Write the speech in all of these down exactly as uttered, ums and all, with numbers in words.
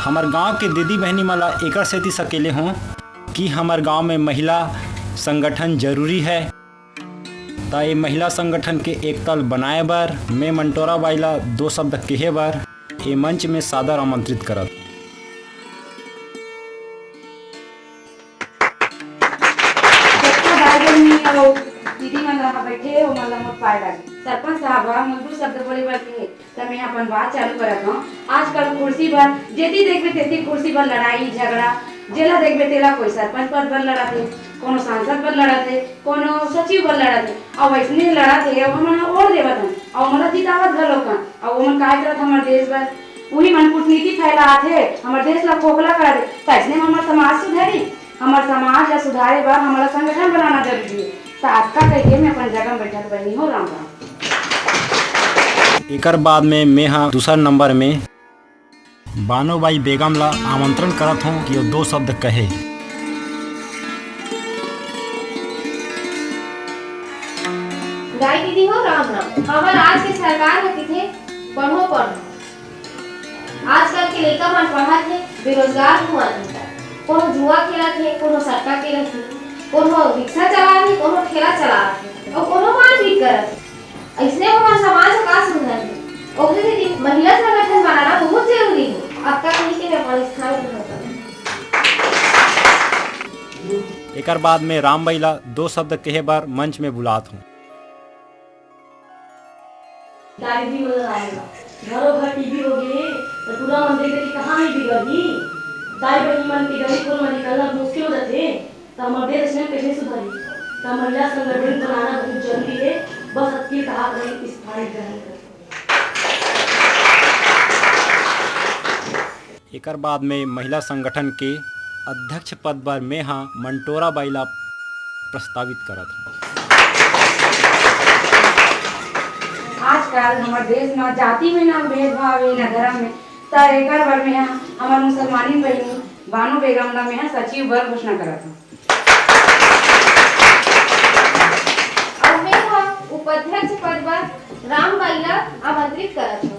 हमर गांव के दीदी बहिनी मन ला एकर सेती सकेले हों कि हमर गांव में महिला संगठन जरूरी है। त ए महिला संगठन के एकता ल बनाए बर मैं मंटोरा बाई ला दो शब्द कहे बर ए मंच में सादर आमंत्रित करत। जतका भाई बहिनी अउ दीदी मन ह बइठे हे, ओमन ल मोर पाय लागे। सरपंच साहब ह मोर दू शब्द बोले बर कहे, त मैं अपन बात चालू करत हंव। आजकल कुर्सी बर जेती देखबे तेती कुर्सी बर लड़ाई झगड़ा, जेला देखबे तेला कोई सरपंच पद बर लड़त हे, कोनो सांसद बर लड़त हे, कोनो सचिव बर लड़त हे, अउ अइसने लड़त हे, अउ हमन ह ओढ़ देवत हन, अउ ओमन ल जितावत घलोक हन, अउ ओमन काय करत हमर देश बर? उही मन कूटनीति फैलात हे, हमर देश ल खोखला कर दे, त अइसने म हमर समाज सुधरी? हमर समाज ल सुधारे बर हमला संगठन बनाना जरूरी हे। त अतका कहिके मैं अपन जगह म बइठत बहिनी हो, राम राम। एकर बाद में मैं हा दूसर नंबर में बानो बाई बेगम ला आमंत्रण करत हों कि वो दो शब्द कहे। दाई दीदी हो, राम राम। हमर आज के सरकार ह किथे पढ़ो पढ़ो। आजकल के लइका मन पढ़त हे, बेरोजगार घुमत हे। कोनो जुआ खेलत हे, कोनो सट्टा खेलत हे, कोनो रिक्शा चलात हे, कोनो ठेला चलात हे, अउ कोनो मारपीट करत हे। अइसने हमर समाज ह का सुधरही? ओकरे सेती महिला संगठन बनाना बहुत जरूरी हे। अतका कहिके मैं अपन स्थान ग्रहण करत हंव। एकर बाद में राम बाई ला दो शब्द कहे बर मंच में बुलात हों। दाई दीदी मन ला राम राम। घरो घर टीवी हो गे, त टूरा मन देख देख के कहाँ नइ बिगड़ही? दाई बहिनी मन के गली खोर म निकलना मुश्किल हो जाथे, त हमर देश अइसने कइसे सुधरही? त महिला संगठन बनाना बहुत जरूरी हे। बस अतकी कहात रही, स्थान ग्रहण करत हंव। एकर बाद में महिला संगठन के अध्यक्ष पद बर मैं हा मंटोरा बाई ला प्रस्तावित करत हंव। आजकल हमर देश म जाति में ना भेदभाव हे, ना धर्म में, त एकर बर मैं हा हमर मुसलमानिन बहिनी बानो बेगम ला मैं हा सचिव बर घोषणा करत हंव। अउ मैं ह उपाध्यक्ष पद बर राम बाई ला आमंत्रित करत हंव।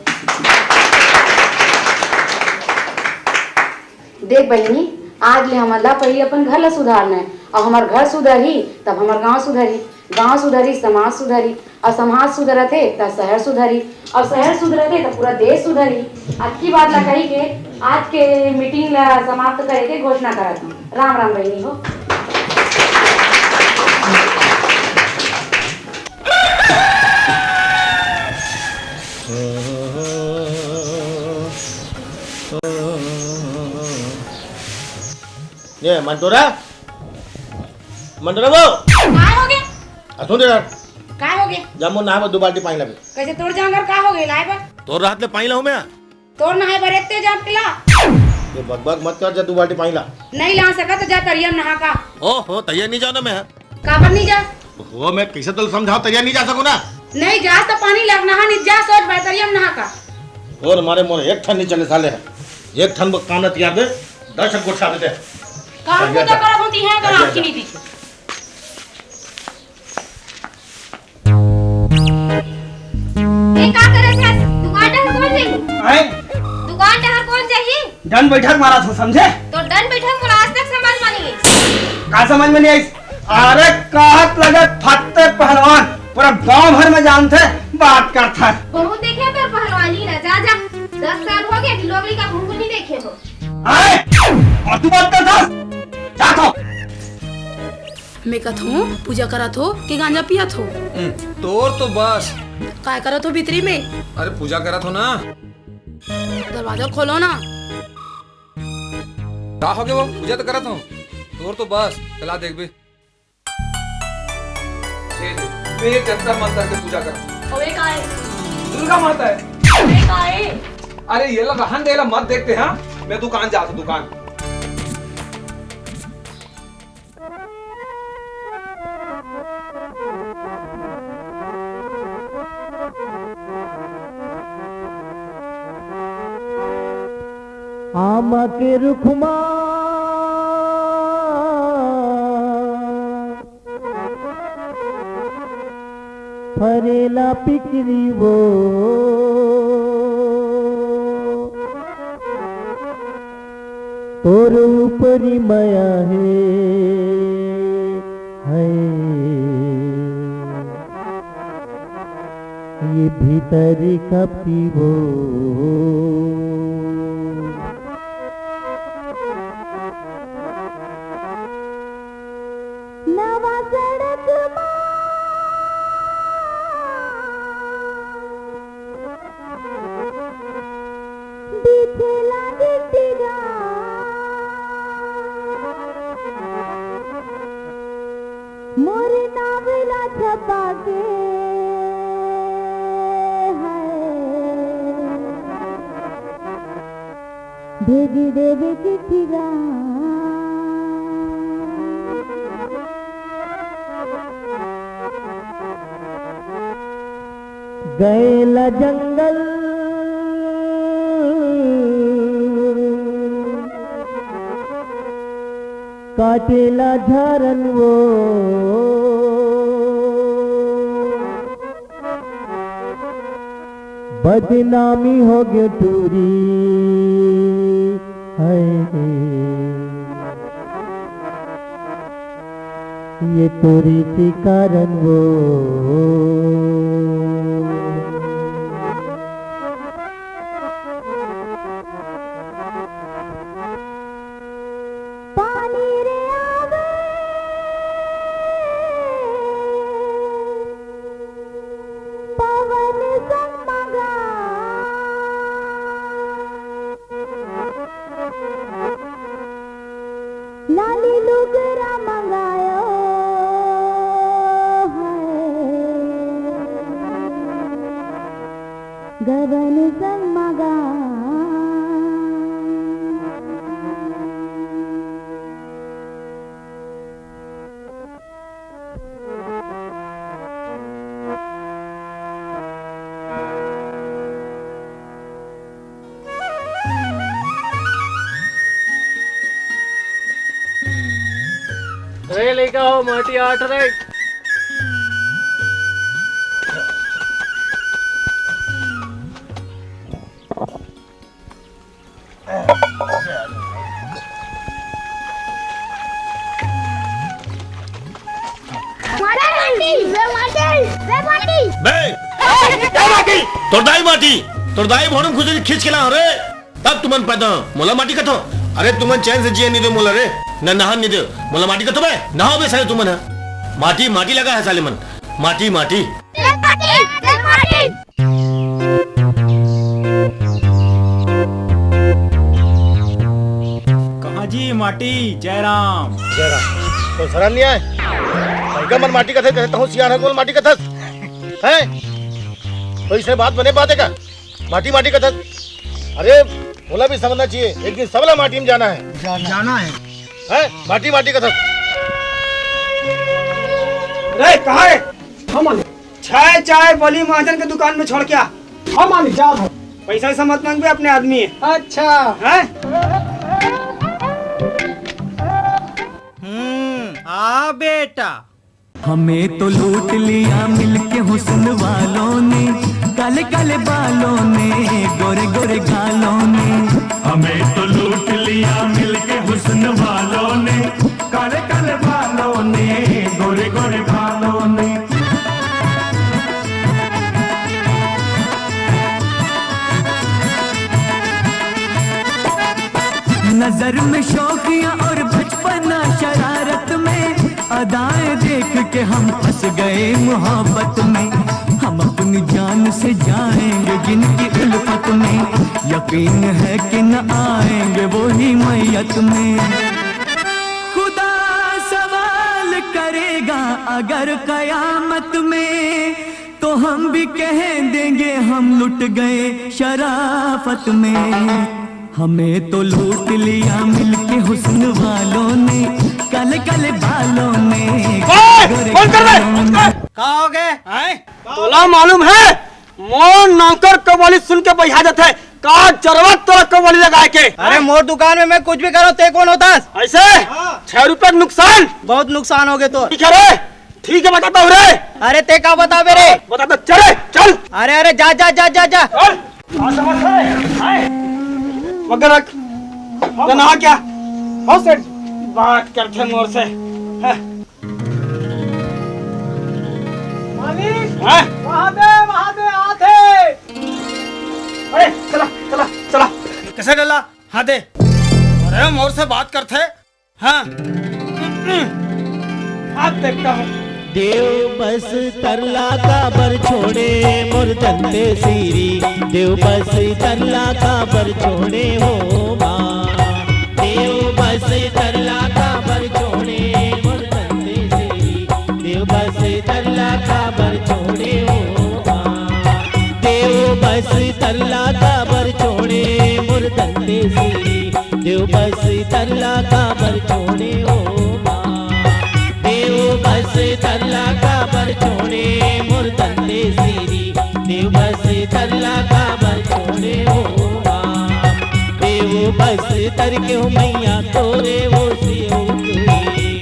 देख बहिनी, आज ले हमन ला पहिली अपन घर ला सुधारना हे, अउ हमर घर सुधरही, तब हमर गांव सुधरही, गांव सुधरही, समाज सुधरही, अउ समाज सुधरत हे, त शहर सुधरही, अउ शहर सुधरत हे, त पूरा देश सुधरही। अतकी बात ला कहिके आज के मीटिंग ला समाप्त करे के घोषणा करत हंव। राम राम बहिनी हो। ये मंटोरा, मंटोरा वो। काय हो गे? आ, सुन रे यार। काय हो गे? जा मोर नहाए बर दू बाल्टी पानी लाबे। कइसे तोर जांगर का हो गे लाए बर? तोर रहत ले पानी लाहूं मैं? तोर नहाए बर एते जांगर ला। ये बकबक मत कर, जा दू बाल्टी पानी ला। नइ ला सकत त जा तरिया म नहा का। ओहो, तरिया नइ जांव ना मैं। काबर नइ जा? वो मैं कइसे तोला समझांव, तरिया नइ जा सकंव ना। नइ जा त पानी ला नहा नइ जा, सोच भाई तरिया म नहा का। तोर मारे मोर एक ठन नइ चले साले ह। एक ठन बर काम नइ तियार दे, दस ठन गोठिया देते। काम तरिया पूजा जा। करत हों तिहां का तरिया आँखी जा। नइ दिखे। ए, का करत हस? दुकान डहर कोन जाही? आय? दुकान डहर कोन जाही? डन बैठक मारत हों, समझे? तोर डन बैठक मोला आज तक समझ म नइ आइस। का समझ म नइ आइस? अरे, कहत लगत फत्ते पहलवान, पूरा गांव भर म जानथे, बात करथस। बहुत देखे तोर पहलवानी ला, जा, जा। दस साल हो गे, लोग लइका घूम नइ देखे हों। आय? अउ तू बात करथस? जात हों। मैं कथों, पूजा करत हो कि गांजा पियत हो? हम्म, तोर तो बस। काय करत हो भीतरी में? अरे, पूजा करत हों ना। दरवाजा खोलो ना। का हो गे वो? पूजा तो करत हों। तोर तो बस, चला देखबे। ये ले, मैं ये जंतर मंतर के पूजा करत हों। अउ ये का हे? दुर्गा माता हे। अउ ये का हे? अरे, ये ला रहन दे, ला मत देखते, हाँ? मैं दुकान जात हों, दुकान। आमा के रुख मा फरेला पिकरी वो। तोर ऊपरी मया हे, हे। ये भीतरी कपटी वो। नवा सड़क मा बिछेला गिट्टी गा, मोर नाम ला छपा के है, भेज देबे चिट्ठी गा। गए ला जंगल काटे ला झारन वो, बदनामी हो गयो टूरी है। ये टूरी के कारण वो। पानी रे आवे पवन संग मगा, लाली लुगरा मंगायो है, गबन संग मगा। रे लइका हो, माटी आठ रे। माटी, बे माटी, बे माटी। बे, ए माटी, तोर दाई माटी, तोर दाई भोरम खुजरी खींच के ला रे। तब तुमन पैदा, मोला माटी कथो। अरे तुमन चैन से जिए नहीं दे मोला रे, न नहान नहीं दे। मोला माटी कथो बे, नहाओ बे सारे तुमन है। माटी, माटी लगा है साले मन, माटी, माटी। बे माटी, बे माटी। कहाँ जी माटी? जयराम। जयराम। तो शरम नहीं आए? लइका मन माटी कथे, कथे तहूँ सियान है, बोल माटी कथस। हैं? तो इसे बात बने बात है का? माटी माटी कथस। अरे, मोला भी समझना चाहिए, एक दिन सबला माटी में जाना है। जाना है। हैं? माटी माटी कथस। रे, कहाँ है? हम आने। चाय, चाय बली महाजन के दुकान में छोड़ के आ। हम आने, जाओ भाई। पैसा वैसा मत मांगबे, अपने आदमी है। अच्छा। हैं? हम्म, आ बेटा। हमें तो लूट लिया मिलके हुस्न वालों ने, काले काले बालों ने, गोरे गोरे गालों ने। हमें तो लूट लिया मिलके हुस्न वालों ने, काले काले बालों ने, गोरे गोरे बालों ने। नजर में शौकिया और बचपना शरारत में, अदाएं देख के हम फंस गए मोहब्बत में। हम अपनी जान से जाएंगे जिनकी उल्फत में, यकीन है कि न आएंगे वो ही मैयत में। खुदा सवाल करेगा अगर कयामत में, तो हम भी कह देंगे हम लुट गए शराफत में। हमें तो लूट लिया मिलके हुस्न वालों ने, काले काले बालों ने, ओए, गोरे बंद कर बे, गालों बंद कर। का हो गए? हैं? तोला मालूम है, मोर नौकर कव्वाली सुन के बइहा जाथे। का जरूरत तोला कव्वाली लगाए के? अरे, मोर दुकान में मैं कुछ भी करूँ, ते कौन होता? ऐसे? हाँ। छह रुपया के नुकसान। बहुत नुकसान हो गए तो। ठीक है रे, ठीक है, बताता हूँ रे। अरे, ते का बताबे रे? बताता, चल रे, चल। अरे, अरे, जा, जा, जा, जा, जा। चल। मगर रख। तो ना क्या? हो सेठ, बात करथे मोर से। हाँ। मालिक, हाँ? वहाँ दे, वहाँ दे, आथे। अरे, चला, चला, चला। कैसे डला? हाँ दे। अरे, मोर से बात करथे। हाँ। अब देखता हूँ। देव बस तरला काबर छोड़े मोर दंते सिरी, देव बस तरला काबर छोड़े हो माँ। देव बस तरला काबर छोड़े मोर दंते सिरी, देव बस तरला काबर छोड़े हो माँ। देव बस तरला काबर छोड़े मोर दंते सिरी, देव बस तरला काबर छोड़े हो माँ। देव बस तरला काबर छोड़े मोर दंते सिरी, देव बस तरला काबर छोड़े हो माँ। देव बस तर के हो मैया तोरे वो सेवक हे।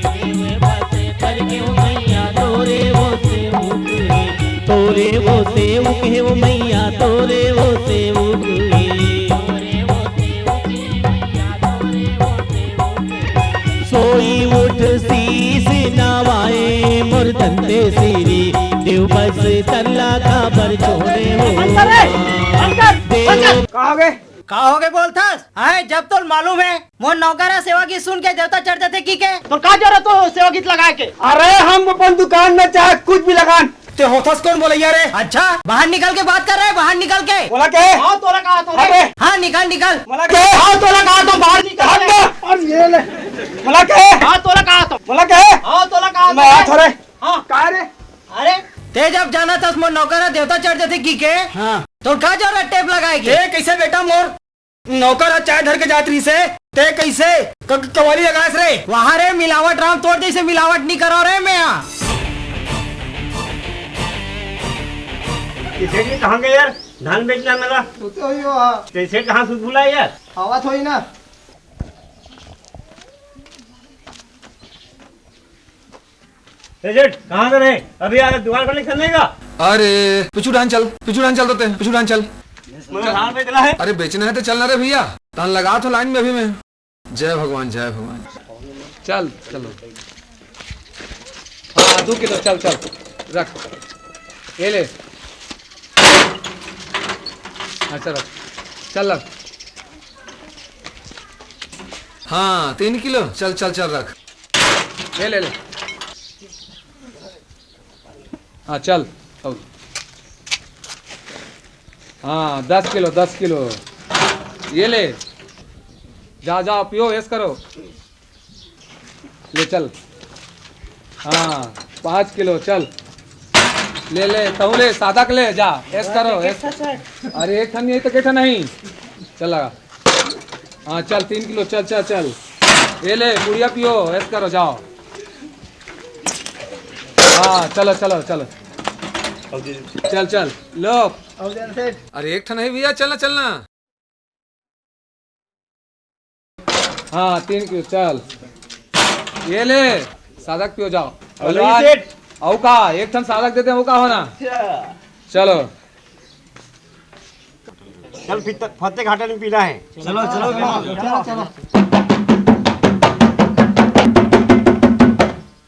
देव बस तर के हो मैया तोरे वो सेवक हे। तोरे वो सेवक हे वो मैया तोरे वो सेवक हे। सोई उठ शीश नवाए मोर दंते सिरी, देव बस तरला काबर छोड़े हो। शंकर रे, शंकर, देव शंकर। का हो गए? का हो गए बोलथस? आए, जब तोल मालूम है, मोर नौकरा सेवा गीत सुन के देवता चढ़ जाथे की के? तोर का जरूरत हो सेवा गीत लगाए के? अरे, हम अपन दुकान में चाहे कुछ भी लगान, ते होथस कौन बोलैया रे? अच्छा, बाहर निकल के बात कर रहे, बाहर निकल के। बोला के? हाँ, तोला कहा तो रे। अबे। हाँ, निकल, निकल। बोला के? हाँ, तोला कहा तो बाहर निकल हट रे। ना। और ये ले। बोला के? हाँ, तोला कहा तो। बोला के? हाँ, तोला कहा तो मैं रे। हाथ हो रे। हाँ। का रे? अरे, ते जब जाना था मोर नौकरा देवता चढ़ जाथे की के? हाँ। तो का जरूरत टेप लगाए के? ते कैसे बेटा मोर नौकर ह चाय धर के जात रहिस हे, ते कइसे क-, क-, कवाली लगास रे? वहाँ रे मिलावट राम, तोर जइसे मिलावट नइ करो रे मैं। ए सेठ जी, कहाँ गए यार? धान बेचना मेला। होते होई हो, हाँ। ते सेठ कहाँ से बुलाए यार? आवा थोड़ी ना। ए जेठ, कहाँ से रहे? अभी यार दुकान पर नहीं चलने का? अरे, पिछू डान चल, पिछू डान चल देते हैं, पिछू डान चल। मगर धान बेचना है। अरे, बेचना है तो चलना रे भैया, धान लगा तो लाइन में अभी मैं। जय भगवान, जय भगवान। चल, चलो। हाँ, दो किलो, चल, चल, रख, ये ले। हाँ, चल, रख, चल, रख। हाँ, तीन किलो, चल, चल, चल, रख। ले, ले, ले। हाँ, चल। अब। हाँ, दस किलो, दस किलो। ये ले। जा, जा, पियो, ऐश करो। ले, चल। हाँ, पाँच किलो, चल। ले, ले, तहूँ ले, सादा के ले, जा। ऐश करो, ऐश। अरे, एक ठन नहीं तो के ठन नहीं। चल, लगा। हाँ, चल, तीन किलो, चल, चल, चल। ये ले, पुड़िया पियो, ऐश करो, जाओ। हाँ, चलो, चलो, चलो। चल, चल, लो। अरे, एक ठन है भैया, चलना, चलना। हाँ, तीन किलो, चल। ये ले, सादा के पियो, जाओ। अरे, पहलवान, सेठ। अउ का, एक ठन सादा के देते हैं, वो का होना? अच्छा। चलो। चल, फिर त-, फतेह घाटा में पीना है। चलो, चलो, चलो, चलो।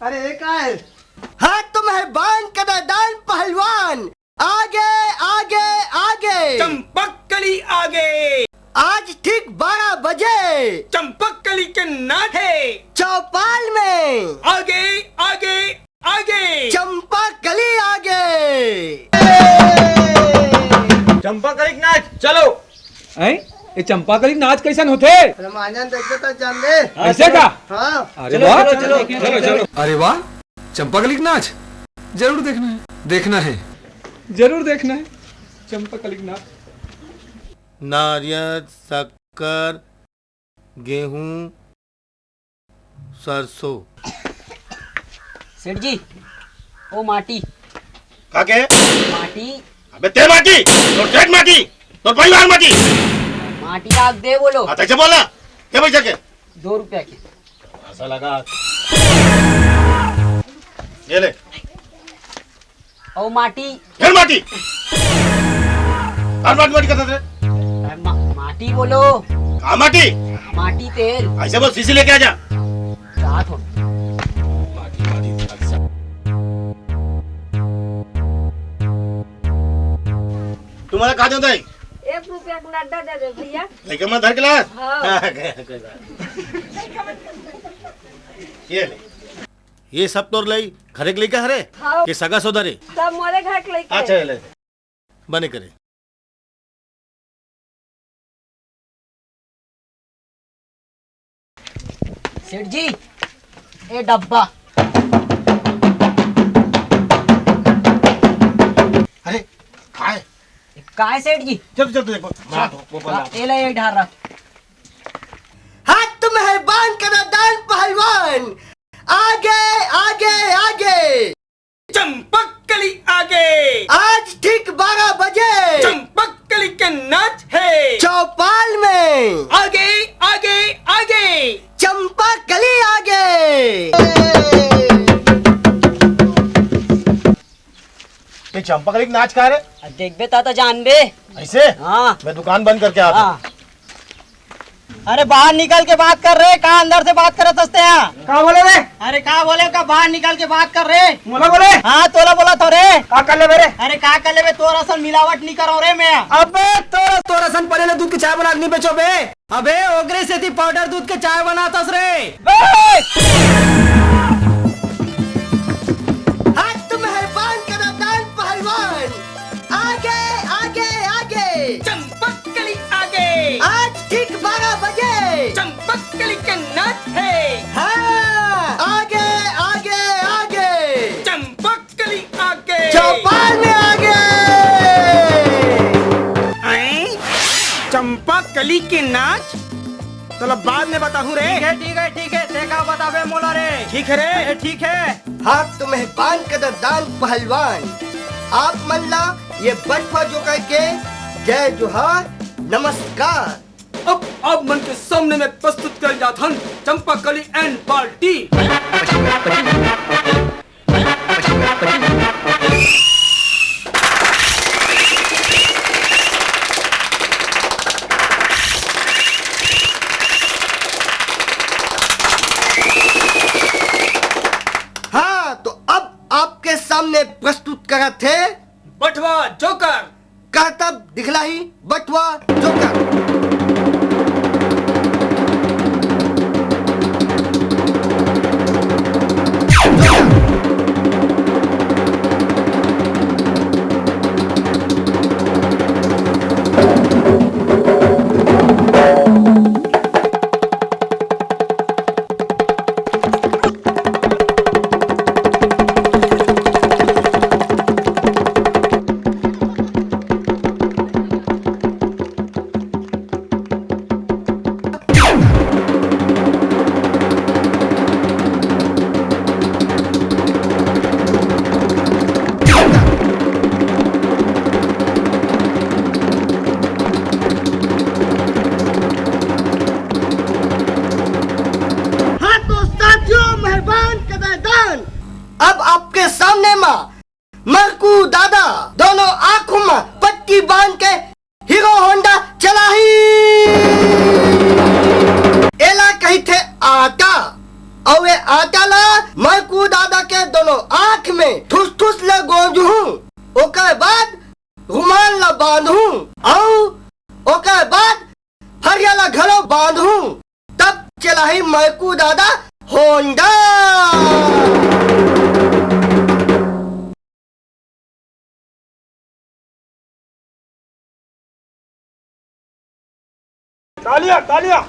अरे, ये का है? हाँ, तुम है बान का मैदान पहलवान। आगे, आगे, आगे। चंपक कली आगे। आज ठीक बारह बजे। चंपक कली के नाच है। चौपाल में। आगे, आगे, आगे। चंपा कली आगे। चंपा कली के नाच, चलो। हैं? ये चंपा कली के नाच कैसन होथे? रामायण देख के तो जान ले। ऐसे का? हाँ। अरे चलो, वाह। चलो, चलो, चलो, चलो। अरे वाह, चंपा कली के नाच जरूर देखना है, देखना है, जरूर देखना है चंपा कली के नाच। नारियल, शक्कर, गेहूं, सरसों। सेठ जी, ओ माटी। का के? माटी। अबे ते माटी, तोर सेठ माटी, तोर परिवार माटी। माटी लाग दे बोलो। हाँ, तैसे बोला, के पैसा के? दो रुपया के। ऐसा लगा। ये ले। ओ माटी। फिर माटी। हर माटी माटी करता रे। अरे मा-, माटी बोलो। का माटी? माटी तेल। ऐसे बोल, शीशी लेके आ जा। जात हो। तुम्हारा कहा जाता है? एक रुपया का नड्डा दे दे भैया। लेके मैं धर के ला। हाँ। हाँ, गया, कोई बात नहीं। ये ले। ये सब तोर लई, घरे के लइका हरे? हाँ। ये सगा सोदर हे? सब मोरे घर के लइका अच्छा, हे। ले। बने करे। सेठ जी, ए डब्बा। अरे, काय? काय सेठ जी? चल, चल, देखो, मैं आता हूँ, वो बंदा। हाँ, ए ले, ए ढार रहा। हाथ में है बांध का दान पहलवान, आगे, आगे, आगे। चंपक कली आगे। आज ठीक बारह बजे। चंपक कली के नाच है। चौपाल में। आगे, आगे, आगे। चंपक कली आगे। ये चंपक कली के नाच का रे? अब देखबे ता, ता जानबे। ऐसे? हाँ। मैं दुकान बंद करके आता हूँ। हाँ। अरे बाहर निकल के बात कर रे, का अंदर से बात करत हस तें? का बोले रे? अरे का बोले, का बाहर निकल के बात कर रे? मोला बोले? हाँ, तोला बोलत हों रे। का कर लेबे रे? अरे का कर लेबे, तोर असन मिलावट नी करंव रे मैं। अबे तोर, तोर असन पले ले दूध के चाय बना के नी बेचों बे। अबे ओकरे सेती पाउडर दूध के चाय बनात हस रे। हाथ में है बांध का दान पहलवान, आगे, आगे, आगे। चंपक कली आगे। आज ठीक बारह बजे। चंपक कली के नाच है। हाँ, आगे, आगे, आगे। चंपक कली आगे। चौपाल में आगे। आए? चंपक कली के नाच? तोला बाद में बताहूँ रे। ठीक है, ठीक है, ठीक है। तें का बताबे मोला रे? ठीक है रे। अरे ठीक है। हाथ में बांध के दान पहलवान, आप मन ला ये बटुआ जोकर के जय जोहार, नमस्कार। अब आप मन के सामने में प्रस्तुत करे जात हन चंपा कली and party। हाँ, तो अब आपके सामने प्रस्तुत करत हे बटुआ जोकर। करतब दिखलाही बटुआ जोकर। हाँ तो साथियों, मेहरबान कदरदान, अब आपके सामने मा मरकू दादा दोनों आँखों मा पट्टी बांध के Hero Honda चलाही। एला कहिथे आटा। अउ ए आटा ला मरकू दादा के दोनों आँख में ठुस ठुस ले गोंजहूँ। ओकर बाद रुमाल ला बांधहूँ। अउ ओकर बाद फरिया ला घलो बांधहूँ। तब चलाही मरकू दादा Honda। तालियां, तालियां।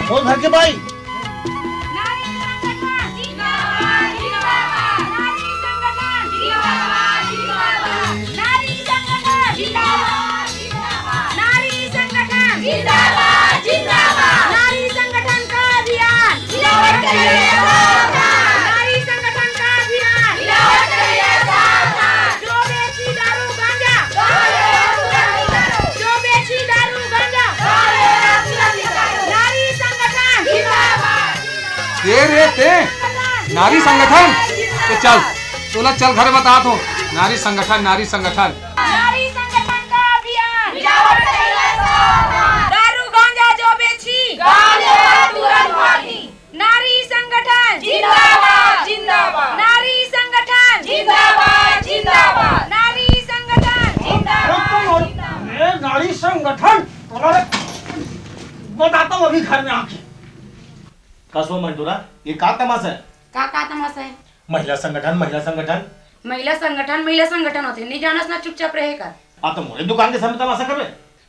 बोल धर के भाई। नारी संगठन जिंदाबाद, जिंदाबाद। नारी संगठन जिंदाबाद, जिंदाबाद। नारी संगठन जिंदाबाद, जिंदाबाद। नारी संगठन जिंदाबाद, जिंदाबाद। नारी संगठन का अभियान। मिलावट करिए सावधान। नारी संगठन का अभियान। मिलावट करिए सावधान। जो बेची दारू गांजा, जो बेची दारू गांजा, नारी संगठन जिंदाबाद। दे रे ते, नारी संगठन। तो चल, तोला चल घर बतात हो। नारी संगठन, नारी संगठन। नारी संगठन का अभियान। मिलावट करिए सावधान। दारू गांजा जो बेची, गांजा तुरंत भागी। नारी संगठन जिंदाबाद, जिंदाबाद। नारी संगठन जिंदाबाद, जिंदाबाद। नारी संगठन जिंदाबाद, जिंदाबाद। ए, नारी संगठन, तुम्हारे बताता हूँ अभी घर में आके। कस वो मंटूरा, ये का तमाशा है? का, का तमाशा है? महिला संगठन, महिला संगठन। महिला संगठन, महिला संगठन होथे, नहीं जानस ना, चुपचाप रहे कर। आ तो मोरे दुकान के सामने तमाशा करबे?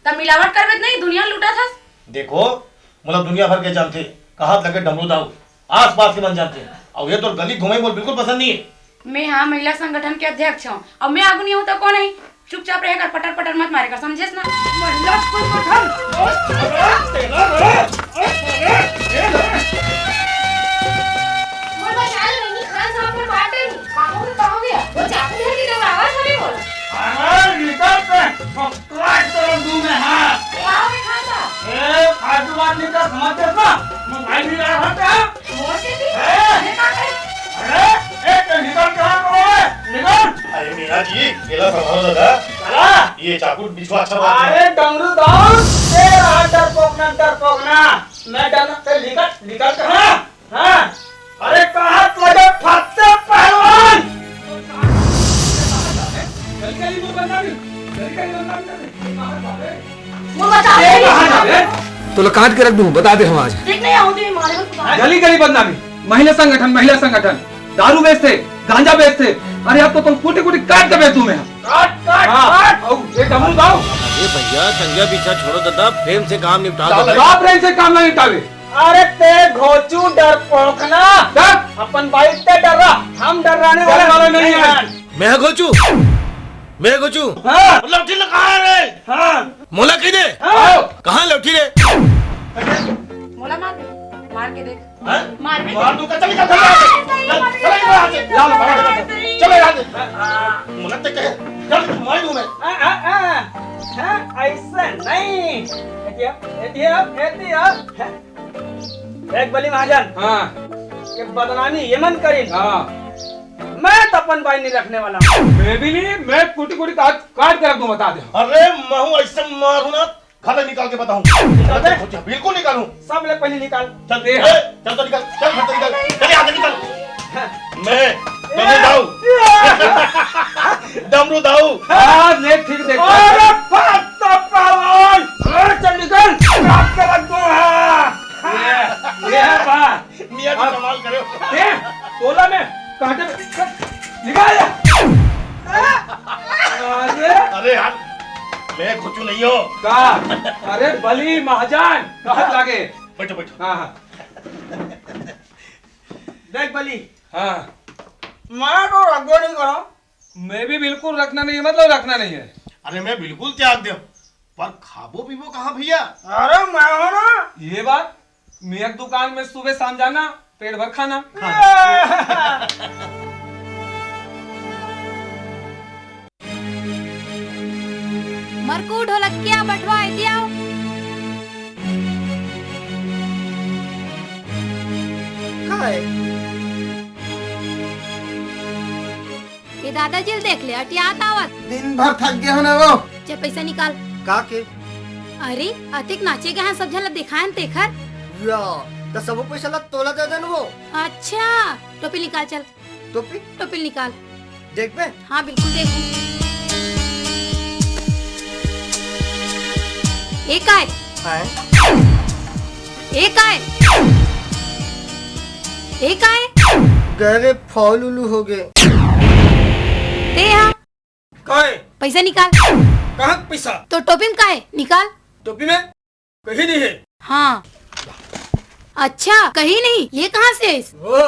त मिलावट करबे त नहीं, दुनिया लूटत हस। देखो, मोला दुनिया भर के जानथे, कहात लगे डमरू दाऊ, आस पास के मन जानथे। अउ ये तोर गली घुमाई मोला बिल्कुल पसंद नहीं है। मैं हाँ महिला संगठन के अध्यक्ष हूँ, अउ मैं आगू नहीं हूँ त कौन है? चुपचाप रहे कर, पटर पटर मत मारे कर, समझेस ना? महिला संगठन। मोर बचाल में नहीं खान साहब पर बाटे नहीं। बाबू का हो गया? वो चाकू है कि डरावा सभी बोला। अरे निकल पे। काट तेरा मुंह में हाथ। क्या हो गया खान साहब? ए, फालतू बात नहीं कर, समझ गए ना? मोबाइल भी रहा था क्या? मोर से भी? ए! ये का करे? अरे, ए, तो निकल कहाँ को है? निकल। अरे मीना जी, गेला संभालो दादा। चला। ये चाकू बिछवा अच्छा बात है। अरे डमरू दाऊ, तेरा डरपोकना, डरपोकना। मैं डर, ते निकल, निकल कहाँ? हाँ? अरे कहाँ लगे फत्ते पहलवान? वो बता दे। तोला काट के रख दूं, बता दे हम आज। देख नहीं आओ, तो ये मारे को तो गली गली बदनामी, महिला संगठन, महिला संगठन, दारू बेचथे, गांजा बेचथे। अरे अब तो तुम कुटी कुटी काट के बेच दूं मैं। काट, काट, हाँ। काट। अउ, ये डमरू दाऊ। अरे भैया, संज्ञा पीछा छोड़ो दादा, प्रेम से काम निपटा दो। का प्रेम से काम ना निपटावे? अरे ते घोचू डरपोकना। चुप। अपन बाइक से डर रहा, हम डराने वाले डरने वाले नहीं हैं। हैं। मैं घोचू, मैं घोचू। हाँ। लौटी लगा रे। हाँ। मोला कह दे। हाँ। कहाँ लौटी रे? मोला मार, मार के देख। हैं? मार भी मार दे। दूंगा, चल निकल, चल यहाँ से। हाँ, सही चल, बात है। चल यहाँ से। चल, चल, चल, चल यहाँ से। हाँ, हाँ। मुनत ते कहे, चल, मार दूं मैं। हाँ, हाँ, हाँ। हाँ, ऐसा नहीं। एतिया, एतिया, एतिया। देख बली महाजन। हाँ। ये बदनामी ये मन करिन। हाँ। मैं तो अपन बाई नहीं रखने वाला हूँ। मैं भी नहीं, मैं कुटी कुटी काट, काट के रख दूं, बता दे। अरे, मैं हूँ ऐसे मारू ना, घर निकाल के बताऊं। निकाल दे। बिल्कुल निकालूं। सब ले पहले निकाल। चल, दे। ए, चल तो निकाल, चल घर से निकाल, चल यहाँ से निकाल। मैं, डमरू दाऊ। डमरू दाऊ। हाँ, देख, ठीक देख। अरे, फत्ता पहलवान। घर से निकल, काट के रख दूं, हाँ। ये, ये है बात। मियाँ जी अब कमाल करे हो। ए, तोला में कांटे में निकाल। अरे। अरे यार, मैं कुछ नहीं हो। का? अरे बली महाजन, कहत लागे। बैठो, बैठो। हाँ, हाँ। देख बली। हाँ। मैं तो रखबो नहीं करो। मैं भी बिल्कुल रखना नहीं है, मतलब रखना नहीं है। अरे मैं बिल्कुल त्याग दे, पर खाबो पीबो कहाँ भैया? अरे मैं हो ना। ये बात मियाँ के दुकान में सुबह शाम जाना, पेट भर खाना। मरकू ढोलकिया बटवा एती आओ। का है? ये दादाजी ल देख ले, अटियात आवत। दिन भर थक गए हो ना वो। चे पैसा निकाल। का के? अरे, अतिक नाचे गए हैं, सब झन ल दिखाएन तेखर। या, त सबो पैसा ला तोला दे देन वो। अच्छा, टोपी निकाल चल। टोपी? टोपी निकाल। देखबे? हाँ, बिल्कुल देखूं। एक आए। हैं? एक आए। एक आए। गहरे फॉल उलू हो गए। ते हा। काय? पैसा निकाल। कहाँ पैसा? तो टोपी में काय? निकाल। टोपी में? कहीं नहीं है। हाँ। अच्छा, कहीं नहीं, ये कहाँ से आइस? वो,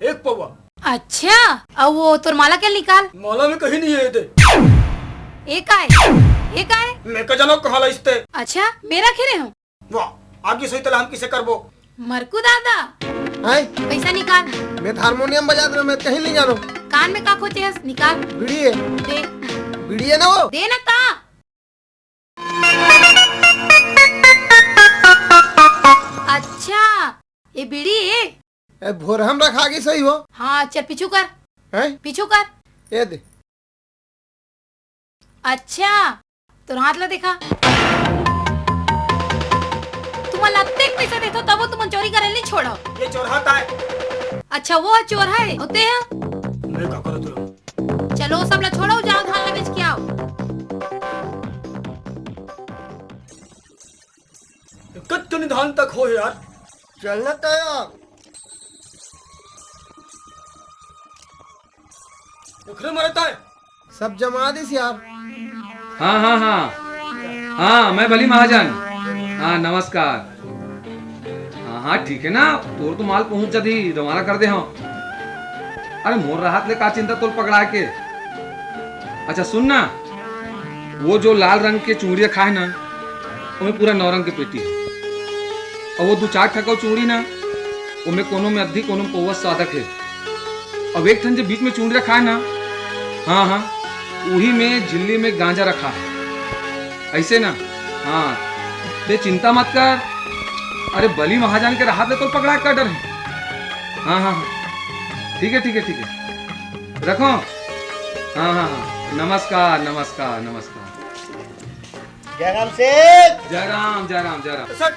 एक पौवा। अच्छा, अउ वो तोर माला के निकाल। माला में कहीं नहीं है, ये दे। ये का है? ये का है? मैं का जानो कहाँ लाइस ते। अच्छा, मेरा खेले हो? वाह, आगे सही तला हम किसे करबो? मरकू दादा, हैं? पैसा निकाल। मैं हारमोनियम बजात रहे, मैं कहीं नहीं जानो। कान में का खोचे हस? निकाल। बीड़ी है। दे। बीड़ी है ना वो? दे ना ता। अच्छा, ये बीड़ी है? ए, भोरहम रखा गई सही हो। हाँ, चल पीछू कर। हैं? पीछू कर। ये दे। अच्छा, तोर हाथ ला देखा। तुमन ला अतेक पैसा देथो, तबो तुमन चोरी करे नहीं छोड़ो। ये चोर हाथ आए। अच्छा, वो चोर है, होते हैं। मैं का करो तू? चलो, सब ला छोड़ो, जाओ, धान ला बेच के आओ। कतनी धान तक हो यार? चलना तो यार। ओखरे मरता है। सब जमा दिस यार। हाँ, हाँ, हाँ। हाँ, मैं बली महाजन। हाँ, नमस्कार। हाँ, हाँ, ठीक है ना, तोर तो माल पहुंच जाती, रवाना कर दे हम। अरे, मोर राहत ले का चिंता तोर पकड़ा के। अच्छा, सुन ना, वो जो लाल रंग के चूड़िया खाए ना, ओमे पूरा नौ रंग के पेटी है। अउ वो दू चार ठका चूड़ी ना, ओमे कोनो में अद्धी, कोनो में पौवा सादक है। अउ एक ठन जे बीच में चूड़ी रखा है ना, हाँ, हाँ, उही में झिल्ली में गांजा रखा है। ऐसे ना, हाँ, ते चिंता मत कर। अरे, बली महाजन के राहत ले तो पकड़ा का डर है। हाँ, हाँ, हाँ, ठीक है, ठीक है, ठीक है, रखो। हाँ, हाँ, हाँ, नमस्कार, नमस्कार, नमस्कार। जयराम सेठ। जयराम, जयराम, जयराम। सेठ,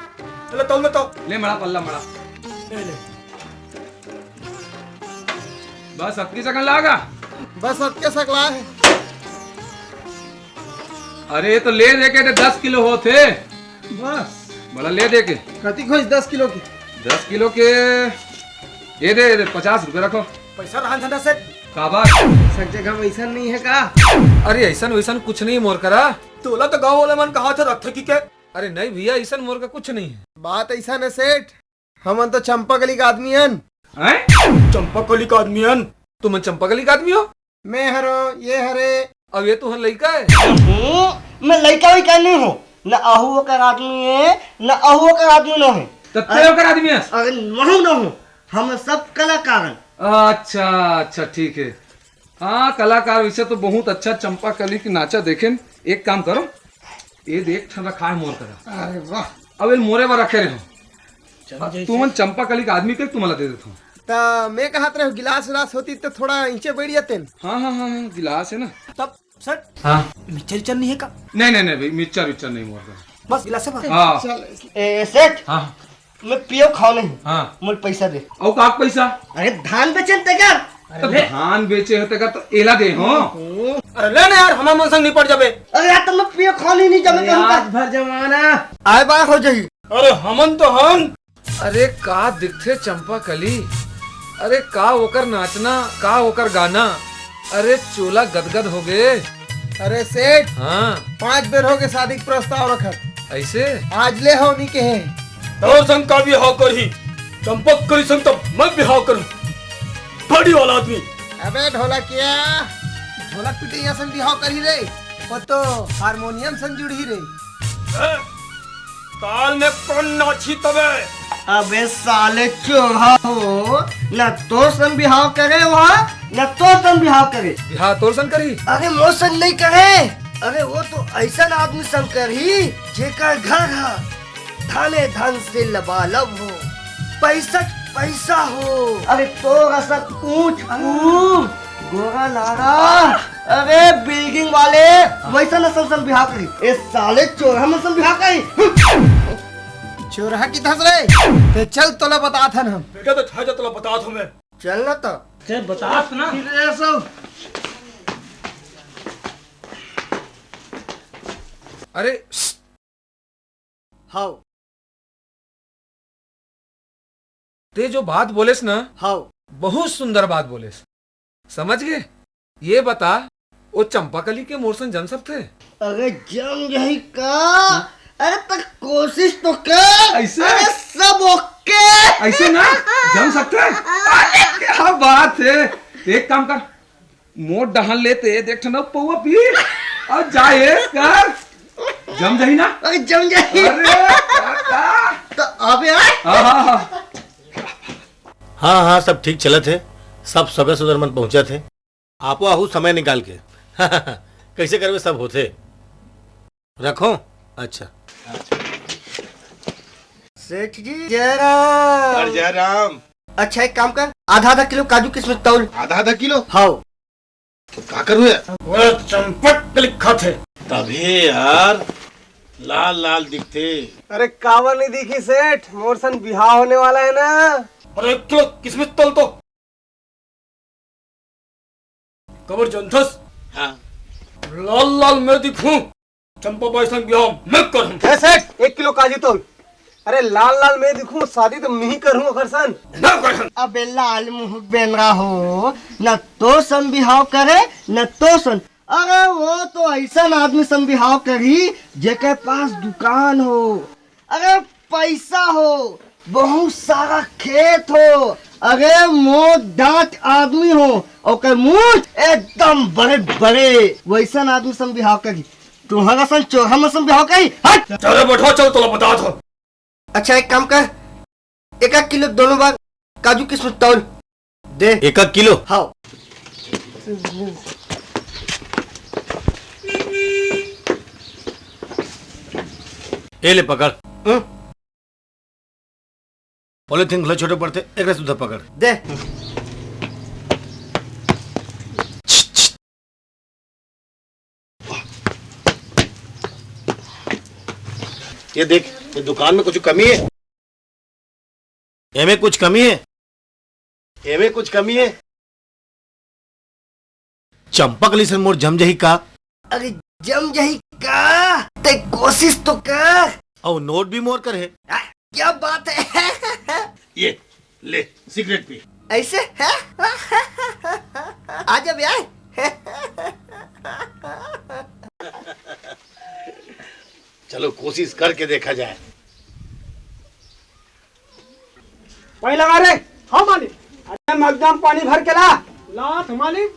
ले तौल, ले तौल। ले मड़ा, पल्ला मड़ा। ले, ले। बस अतकी सकन लागा? बस अतके सकला है। अरे तो ले दे के दे, दस किलो होथे। बस। बोला ले दे के। कति खोज दस किलो के? दस किलो के ये दे, ये दे, पचास रुपये रखो। पैसा रहन था ना सेठ। काबर? सब जगह वैसा नहीं है का? अरे ऐसा वैसा कुछ नहीं मोर करा। तोला तो गाँव वाले मन कहा था रखथे की के? अरे नहीं भैया, ऐसा मोर का कुछ नहीं है। बात ऐसा न सेठ, हमन तो चंपाकली का आदमी हन। हैं? चंपाकली का आदमी हन? तुमन चंपाकली का आदमी हो? मैं हरो, ये हरे। अब ये तुहर लइका है? हम्म, मैं लइका वइका नहीं हूँ, न अहू ओकर आदमी है, न अहू ओकर आदमी न है। तो तय ओकर आदमी है? अरे, महू न हूँ, हम सब कलाकार हैं। अच्छा, अच्छा, ठीक है। हाँ, कलाकार वैसे तो बहुत अच्छा चंपाकली की नाचा देखेन। एक काम करो, ये देख ठन रखा है मोर करा। अरे वाह। अब ये मोरे बर रखे रहे हो। चल अब जैसे तुमन चंपाकली का आदमी के तुम्हाला दे देता हूँ। त मैं कहत रहे गिलास विलास होती तो थोड़ा इंचे बैठ जाते न। हाँ, हाँ, हाँ, हाँ, गिलास है ना। तब सेठ, हाँ। मिक्सचर विक्सचर नहीं है का? नहीं, नहीं, नहीं भाई, मिक्सचर विक्सचर नहीं मोर करा। बस गिलास है बस। हाँ। चल, ए, सेठ, हाँ। मैं पियो खाओ नहीं। हाँ। मोल पैसा दे। अउ का पैसा? अरे धान बेचन तेकर। तो अरे ले। धान बेचे हो तेकर तो एला दे हो। अरे ले ना यार, हमार मन संग निपट जाबे। अरे यार, तो मैं पियो खाओ नहीं, नहीं जाबे अरे कहूँ का? आज भर जमाना। आए बाय हो जाई। अरे हमन तो हन। अरे का दिखथे चंपाकली? अरे का ओकर नाचना, का ओकर गाना? अरे चोला गदगद हो गे। अरे सेठ, हाँ। पांच बेर हो गे शादी के प्रस्ताव रखत। ऐसे? आज ले हो नहीं कहे। तोर संग का बिहाव करही? चंपाकली संग तब मैं बिहाव करूं। बड़ी वाला आदमी। अबे ढोलकिया, ढोलक पिटैया संग बिहाव करही रे। वो तो हारमोनियम संग जुड़ही रे। ए, ताल में कौन नाची तबे? अबे साले चोरहा हो, न तोर सन बिहाव करे वहाँ, न तोर सन बिहाव करे। बिहाव तोर सन करी? अरे मोर सन नहीं करे, अरे वो तो ऐसा आदमी सन करी जेकर घर ह धाने धन से लबालब हो, पैसा पैसा हो। अरे तोर असन ऊंच ऊंच गोरा नारा, अरे बिल्डिंग वाले वैसा नसल सन बिहाव करी। ए साले चोरहा नसल बिहाव करी। चोरहा की धस रे, ते चल तोला बतात हन हम। बेटा तो था जा तोला बतात हूँ मैं। चल ना तो। ते बतात ना। फिर ऐसा। अरे, हाव। ते जो बात बोलेस ना, हाव। बहुत सुंदर बात बोलेस। समझ गे? ये बता, वो चंपाकली के मोर सन जम सकथे? अरे जम जाही का? अरे त कोशिश तो कर। ऐसे? अरे सब ओके। ऐसे ना जम सकते हैं। अरे, क्या बात है। एक काम कर, मोर डहन लेते, देख ठन पौवा पी और जाए कर। जम जाही ना? अरे, जम जाही। अरे, काका। तो अबे आ। हाँ, हाँ, हाँ। हाँ, हाँ, सब ठीक चलत हे, सब सगा सुदर मन पहुँचत हे। आपो आहू समय निकाल के। कैसे करबे, सब होथे। रखो। अच्छा। सेठ जी, जय राम। और जय राम। अच्छा, एक काम कर, आधा आधा किलो काजू किशमिश तौल। आधा आधा किलो? हाँ। तो का करूँ यार? वो चंपक लिखा थे। तभी यार, लाल लाल दिखते। अरे, काबर नहीं दिखी सेठ, मोर सन बिहाव होने वाला है ना। अरे, एक किलो किशमिश तौल तो। कबर जनथस? हाँ। लाल लाल मैं दिखूं, चंपा बाई संग बिहाव मैं करूं। ए सेठ, एक किलो काजू तौल। अरे लाल लाल मैं दिखूं, शादी तो मैं ही करूं ओकर सन। ना करूं। अबे लाल मुंह बेंदरा हो, न तो सन बिहाव करे, न तो सन। अरे वो तो ऐसा आदमी सन बिहाव करी, जेकर पास दुकान हो। अरे पैसा हो, बहुत सारा खेत हो, अरे मोट डांट आदमी हो, ओकर मूछ एकदम बड़े बड़े, वैसन आदमी सन बिहाव करी। तुम्हारा सन चोरहा मन सन बिहाव करी। हट। चलो बैठो, चल तोला बतात हो। अच्छा एक काम कर, एक एक किलो दोनों बार काजू किशमिश तौल। दे। एक एक किलो? हाँ। ए ले पकड़। हम्म। पॉलीथीन घलो छोटे पड़थे, एकरा सुद्धा पकड़। दे। ये देख, ये दुकान में कुछ कमी है? एमे कुछ कमी है? एमे कुछ कमी है? चंपा कली सन मोर जम जही का? अरे जम जही का? ते कोशिश तो कर। और नोट भी मोर कर है। आ, क्या बात है? ये ले, सिगरेट पी। ऐसे? आ जा बे, आ। चलो, कोशिश करके देखा जाए। पानी लगा रे। हाँ मालिक। अरे मग में पानी भर के ला। लात मालिक।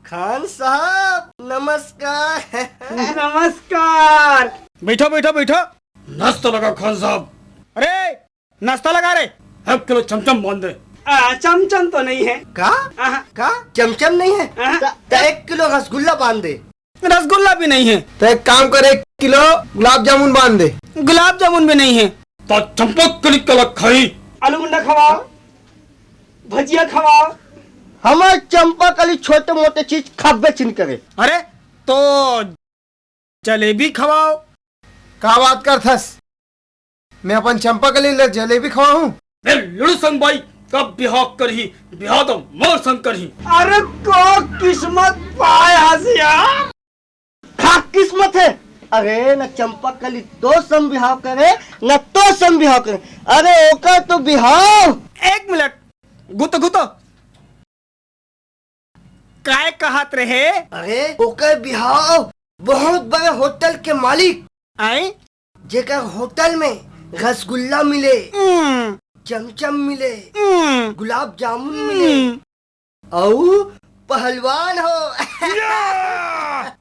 खान साहब, नमस्कार। नमस्कार। बैठो, बैठो, बैठो। नाश्ता लगा खान साहब। अरे, नाश्ता लगा रे। एक किलो चमचम बांध दे। आ, चमचम तो नहीं है। का? आहा। का? चमचम नहीं है? आहा। त, त एक किलो रसगुल्ला बांध दे। रसगुल्ला भी नहीं है। तो एक काम कर, एक किलो गुलाब जामुन बांध दे। गुलाब जामुन भी नहीं है। तो चंपक कली कला खाई। आलू गुंडा खवाओ, भजिया खवाओ। हमार चंपा कली छोटे मोटे चीज खाबे चिन करे। अरे, तो जलेबी खवाओ। का बात करथस? मैं अपन चंपा कली ल जलेबी खवाहूं? ए लुड़ू संग बाई, कब बिहाव करही? बिहाव तो मोर संग करही। अरे को किस्मत पाय हस यार। का किस्मत है? अरे न चंपा कली तो संग बिहाव करे, न तो संग बिहाव करे। अरे ओकर तो बिहाव। एक मिनट, गुतो गुतो। काय कहत रहे? अरे ओकर बिहाव बहुत बड़े होटल के मालिक, आए? जेकर होटल में रसगुल्ला मिले, हम्म। चमचम मिले, हम्म। गुलाब जामुन मिले, हम्म। अऊ पहलवान हो, या!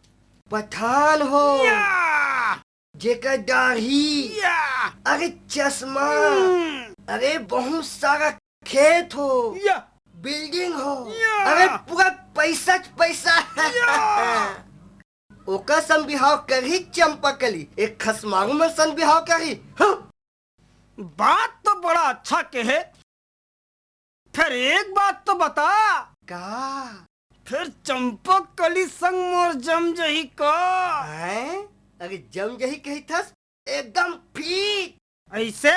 पठान हो, या! जेकर दाढ़ी, या! अरे चश्मा, हम्म। अरे बहुत सारा खेत हो, या! बिल्डिंग हो, या! अरे पूरा पैसा च पैसा। या! ओकर सन बिहाव करही चंपा कली, एक खसमारू मन सन बिहाव करही। हं! बात तो बड़ा अच्छा कहे, फिर एक बात तो बता। का? फिर चंपा कली संग मोर जम जही का? हैं? अरे जम जही कही थस, एकदम फिट। ऐसे?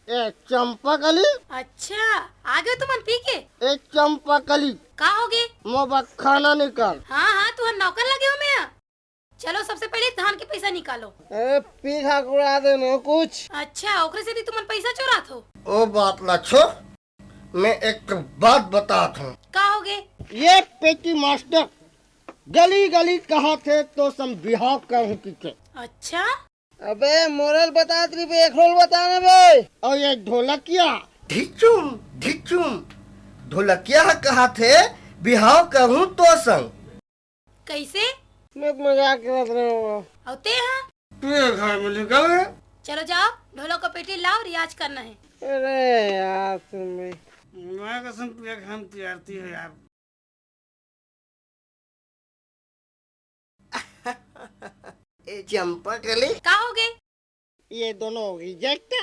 ए चंपा कली। अच्छा, आ गए तुमन पी के? ए चंपा कली। का हो गे? मोर बर खाना निकाल। हाँ हाँ, तुहर नौकर लगे हो मैं। चलो, सबसे पहले धान के पैसा निकालो। अरे, पीघा कुड़ा देनो कुछ। अच्छा, ओकरे सेती तुमन पैसा चोरात हो? ओ बात ला छोड़, मैं एक ठो बात बतात हूँ। का होगे? ये पेटी मास्टर गली गली कहत हे तो संग बिहाव करहूँ किके। अच्छा? अबे, मोरल बतात रही बे, एक रोल बताना बे। और ये ढोलकिया। ढिचुम, ढिचुम। ढोलकिया ह कहत हे, बिहाव करहूँ तो संग। कैसे? मैं तो मजाक करत रहे हूँ। अउ ते हा? तू ये घर में निकल गए। चलो जाओ, ढोलक का पेटी लाओ, रियाज करना है। अरे यार, सुन बे। मैं कसम, तू एक हम तैयार थी हो यार। ए चंपा कली। का होगे? ये दोनों रिजेक्ट।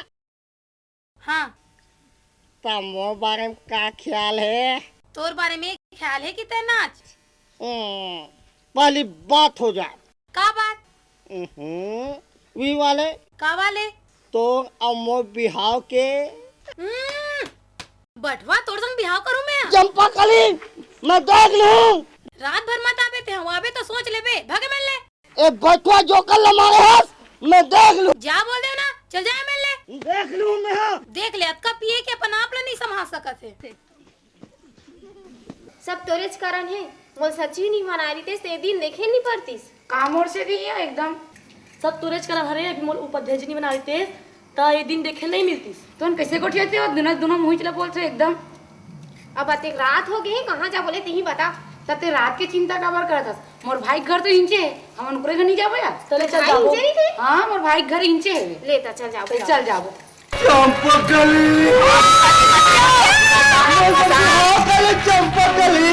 हाँ। त मोर बारे में का ख्याल हे? तोर बारे में ख्याल हे कि तैं नाच? हम्म, पहली बात हो जाए। का बात? हम्म, वी वाले। का वाले? तोर अउ मोर बिहाव के। हम्म, बटवा, तोर संग बिहाव करूं मैं? चंपा कली, मैं देख लूं। रात भर मत आबे ते, आबे तो सोच लेबे। भागे मन ले। ए बटवा, जोकर ला मारे हस, मैं देख लूं। जा बोल दे ना, चल जा मन ले। देख लूं मैं, हाँ। देख ले, अतका पिए के अपन आप ला नहीं संभाल सकत हे। सब तोरेच कारण हे, मोल सच्ची नहीं मना रहितेस, ते दिन देखे नहीं पड़तीस। का मोर से नहीं है एकदम। सब तोरेच कारण हरे, अभी मोल उपाध्याय जी नहीं बना रहितेस, त ये दिन देखे नहीं मिलतीस। तोन कैसे गोठियाते हो? दोनों, दोनों मुंह चला बोलते हो एकदम। अब अतेक रात हो गए, कहाँ जा बोले, तेही बता। तब ते रात के चिंता काबर करत हस? मोर भाई के घर तो इंचे हे, हमन ओकरे घर नहीं जाबो या? चले, चल भाई जाबो। इंचे नहीं थे? हाँ, मोर भाई के घर इंचे हे। ले, त चल जाबो, चल जाबो। जाबो। चंपकली। चंपकली, चंपकली।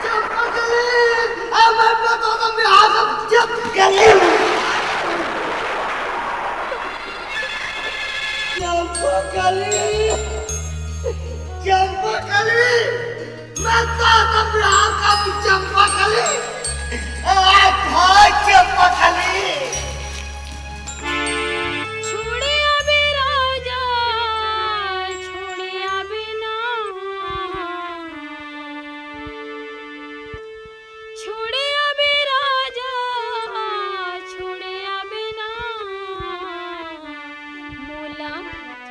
चंपकली, अब मैं बताता हूँ, मैं आ गया, चंपकली। चंपकली, चंपकली, मैं तो सब रात का चंपकली, आ, भाई चंपकली। छोड़े अबे राजा, छोड़े अबे ना। छोड़े अबे राजा, छोड़े अबे ना। मोला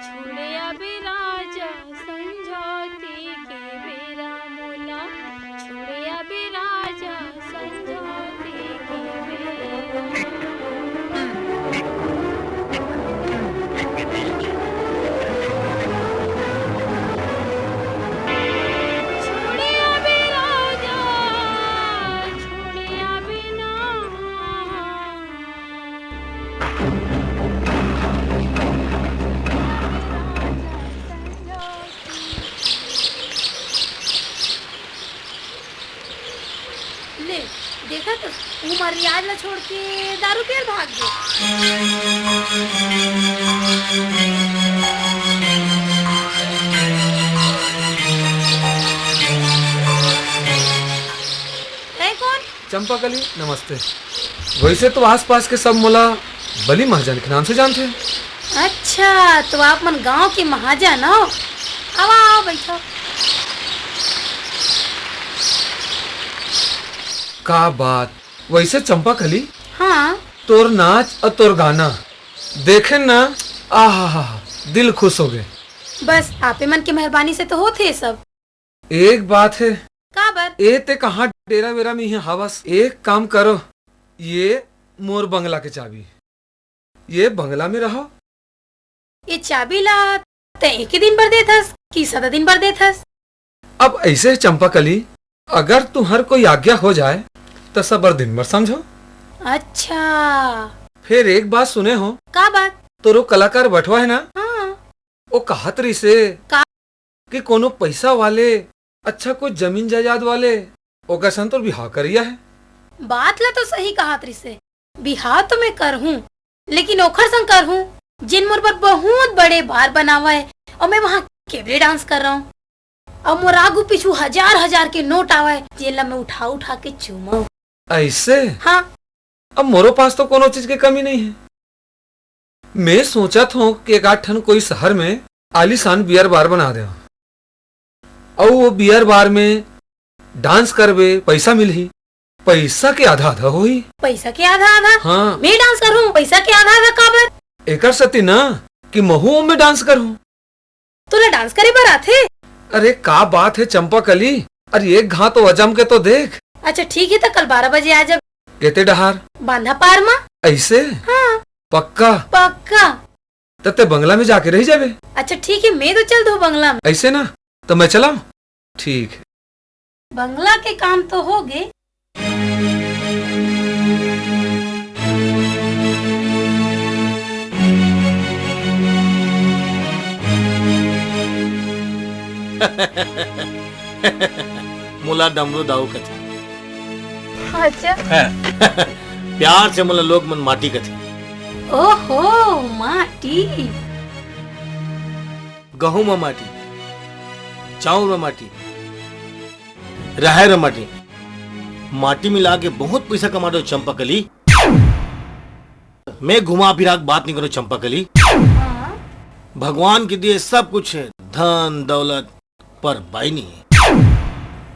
छोड़े अबे राजा, संझौती के बेरा मोला छोड़े अबे राजा। ले, देखा तो, वो रियाज ला छोड़ के दारू पियल भाग गे। है कौन? चंपा कली, नमस्ते। वैसे तो आसपास के सब मोला बली महाजन के नाम से जानथे। अच्छा, तो आप मन गांव के महाजन हो? आवा, आवा, बैठो। का बात? वैसे चंपा कली, हाँ। तोर नाच और तोर गाना देखे ना, आहा, दिल खुश हो गए। बस आपे मन के मेहरबानी से तो होत हे सब। एक बात है। का बात? ए ते कहाँ डेरा वेरा में ही हवस? एक काम करो, ये मोर बंगला के चाबी, ये बंगला में रहो। ये चाबी ला ते एक ही दिन बर देथस कि सदा दिन बर देथस? अब ऐसे है चंपा कली, अगर तुम्हार कोई आज्ञा हो जाए तो सबर दिन बर समझो। अच्छा। फिर एक बात सुने हो? का बात? तोरो कलाकार बटवा है ना? हाँ। वो कहत रहिसे का? कि कोनो पैसा वाले, अच्छा कोई जमीन जायदाद वाले, ओकर संग तोर बिहाव करिया है। बात ला तो सही कहत रहिसे, बिहाव तो मैं करहूँ, लेकिन ओखर संग करहूँ, जेन मोर बर बहुत बड़े बार बनावा है और मैं वहाँ cabaret dance कर रहा हूँ। और मोर आगू पीछू हजार हजार के नोट आवा है, जेन ला मैं उठा उठा के चूमा। ऐसे? हाँ। अब मोरो पास तो कोनो चीज के कमी नहीं है। मैं सोचत हूँ कि एक आध ठन कोई शहर में आलीशान बियर बार बना दे, अउ वो बियर बार में डांस करबे, पैसा मिलही, पैसा के आधा आधा होही। पैसा के आधा आधा? हाँ। मैं डांस करूँ, पैसा के आधा आधा काबर? एकर सेती ना कि महू ओमे डांस करूँ। तोला डांस करे बर आथे? अरे का बात है चंपाकली, अरे एक घांव तो अजम के तो देख। अच्छा ठीक है, तो कल बारह बजे आ जा। केते डहार? बांधा पार मा। ऐसे? हाँ। पक्का? पक्का। त ते बंगला में जाके रह जाबे। अच्छा ठीक है, मैं तो चल दो बंगला में। ऐसे ना, तो मैं चलाऊं? ठीक है। बंगला के काम तो हो गए। मोला डमरू दाऊ कथे। अच्छा। प्यार से मोला लोग मन माटी कथे। ओहो, माटी। गहूं म माटी, चाउर म माटी, राहेर म माटी, माटी मिला के बहुत पैसा कमा दो चंपाकली। मैं घुमा फिरा के बात नहीं करूं चंपाकली। हाँ। भगवान के दिए सब कुछ है, धन दौलत, पर बाई नहीं है।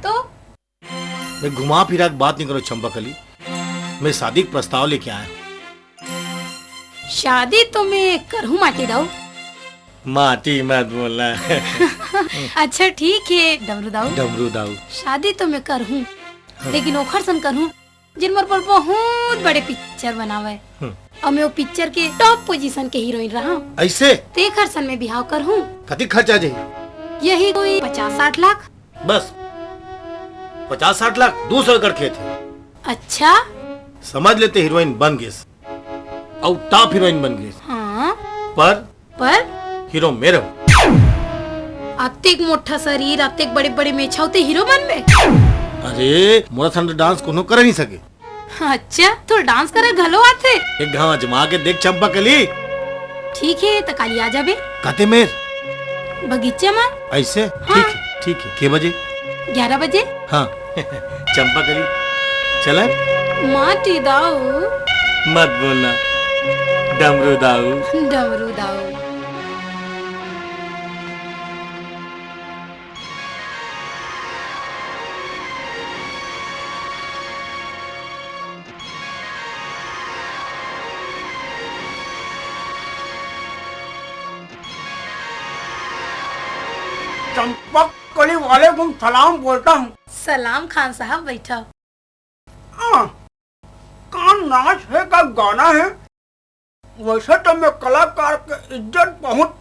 तो? मैं घुमा फिरा के बात नहीं करूं चंपाकली, मैं शादी के प्रस्ताव लेके आया हूं। शादी तो मैं करहूं माटी दाऊ। माटी मत बोलना। अच्छा ठीक है डमरू दाऊ। डमरू दाऊ। शादी तो मैं करहूं, हाँ। लेकिन ओखर सन करहूं जेन मोर बर बहुत बड़े पिक्चर बनावे। हम्म। अउ मैं वो पिक्चर के टॉप पोजीशन के हीरोइन रहूं। ऐसे? तेखर सन में बिहाव करहूं। कतिक खर्चा आ जाही? यही कोई पचास साठ लाख। बस पचास साठ लाख, दू सौ एकड़ खेत है। अच्छा। समझ ले ते हीरोइन बन गेस, अउ टॉप हीरोइन बन गेस। हाँ। पर? पर? हीरो मैं रहूं। अतेक मोटा शरीर, अतेक बड़े बड़े मेछा, ते हीरो बनबे? अरे मोर सन डांस कोनो कर नहीं सके। अच्छा, तोर डांस करे घलो आथे? एक घांव आजमा के देख चंपाकली। ठीक है, त काली आ जाबे। कते मेर? बगीचा मा। ऐसे? हाँ। ठीक है, ठीक है। के बजे? ग्यारह बजे। हाँ। चंपाकली, चला। माटी दाऊ। मत बोलना, डमरू दाऊ। डमरू दाऊ। चंपक कली, वालेकुम सलाम बोलता हूँ। सलाम खान साहब, बैठा। हाँ, का नाच है, का गाना है? वैसे तो मैं कलाकार के इज्जत बहुत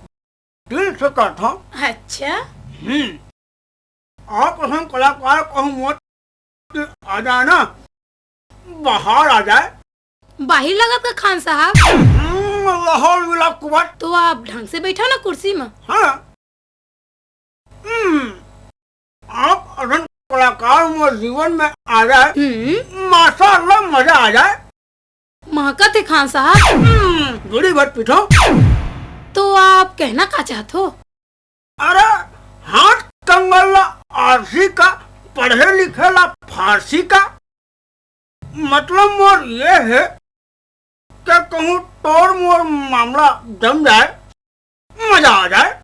दिल से करता हूँ। अच्छा। हम्म। आप असन कलाकार कहूँ मत कि आ जाए ना, बाहर आ जाए। बाहिर लगत का खान साहब? हम्म, लाहौल विला कुबत। तो आप ढंग से बैठा ना कुर्सी में। हाँ। हम्म, आप असन कलाकार मोर जीवन में आ जाए, हम्म। माशाअल्लाह मजा आ जाए। महकत है खान साहब। हम्म, बीड़ी भर पीठो। तो आप कहना का चाहत हो? अरे, हाथ कंगल ला आरसी का, पढ़े लिखे ला फारसी का। मतलब मोर ये है कि कहूँ तोर मोर मामला जम जाए, मजा आ जाए।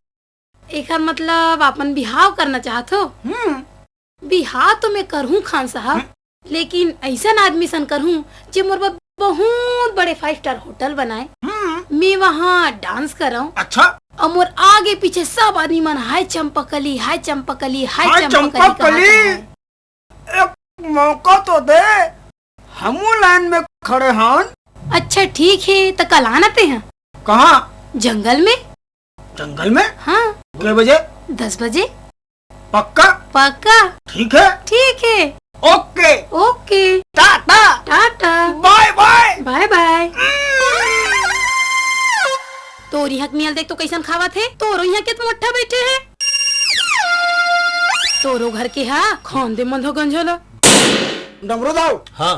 एकर मतलब आपन बिहाव करना चाहत हो? हम्म। बिहाव तो मैं करहूँ खान साहब, हम्म। लेकिन ऐसन आदमी सन करहूँ जे मोर बर बहुत बड़े five star hotel बनाए। हम्म। मैं वहाँ dance करऊँ। अच्छा। अउ मोर आगे पीछे सब आदमी मन हाय चंपकली, हाय चंपकली, हाय हाय चंपकली कहत चंपकली। रहे। एक मौका तो दे, हमू line में खड़े हन। अच्छा ठीक है, त कल आना ते हैं। कहाँ? जंगल में। जंगल में? हाँ। कितने बजे? दस बजे। पक्का? पक्का। ठीक है। ठीक है। OK। OK। Tata. Tata. Bye bye। Bye bye। तोर इहाँ के मियाँ ल देख तो कइसन खावत हे, तोरो इहाँ के त मोट्ठा बइठे हे। तोरो घर के हा, खान दे मंदहा गंजहा ला। डमरू दाऊ। हाँ।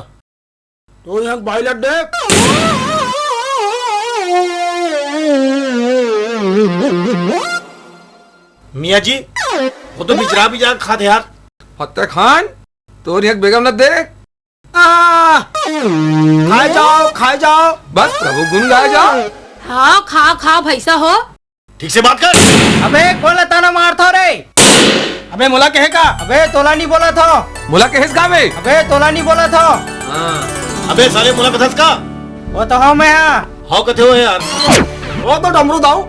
तोर इहाँ के बाई ला देख। मियाँ जी, वो तो बिचरा बिचरा खात हे यार। फत्ते खान, तोर इहाँ के बेगम ला देख। आ, खाए जाओ, खाए जाओ। बस प्रभु गुण गाए जाओ। हाँ, खाओ, खाओ भैसा हो। ठीक से बात कर। अबे, कोन ला ताना मारथो रे? अबे, मोला कहे का? अबे, तोला नहीं बोला थो। मोला कहेस का बे? अबे, तोला नहीं बोला थो। हाँ। अबे, साले मोला कथस का? वो तो हूँ मैं, हाँ। हव कथे हो यार। वो तो डमरू दाऊ।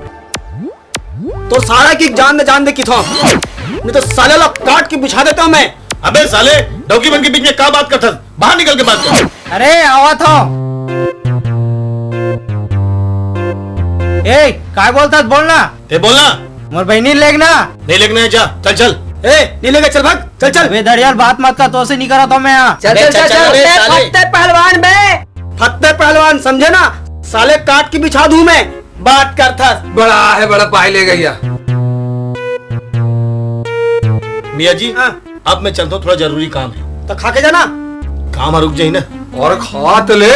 तो सारा की जान दे, जान दे किथो। नहीं तो साले ला काट के बिछा देता हूँ मैं। अबे साले, डौकी मन के बीच में का बात करथस? बाहर निकल के बात कर। अरे, आवा थो। ए, काय बोलथस? बोलना। ते बोलना। मोर बहिनी लेगना। नहीं लेगना है, जा, चल, चल। ए, नहीं लेगा, चल भाग, चल, चल। अबे दरियाल, बात मत कर, तो से नहीं करा था मैं यहाँ। चल, अबे चल, चल, चल, चल, अबे अबे साले। फत्ते पहलवान बे। फत्ते पहलवान, समझे ना? साले काट के बिछा दूं मैं। बात करथस। बड़ा है, बड़ा पाई ले गया। मियाँ जी, हाँ। अब मैं चलता हूँ, थोड़ा जरूरी काम है। तो खा के जाना। काम रुक जाई ना। और खा तो ले।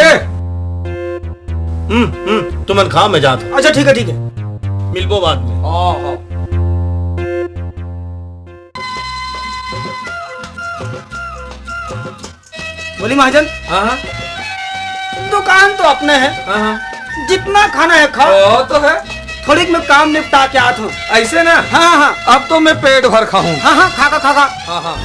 हम्म, हम्म, तुमन खा, मैं जात हूँ। अच्छा, ठीक है, ठीक है। मिलबो बाद में। हाँ, हाँ। बोली महाजन। हाँ, हाँ। दुकान तो अपने है। हाँ, हाँ। जितना खाना है खाओ। वो तो है। थोड़ी मैं काम निपटा के आत हूँ। ऐसे ना? हाँ, हाँ। अब तो मैं पेट भर खाऊं। हाँ, हाँ, खा खा, खा खा। हाँ, हाँ।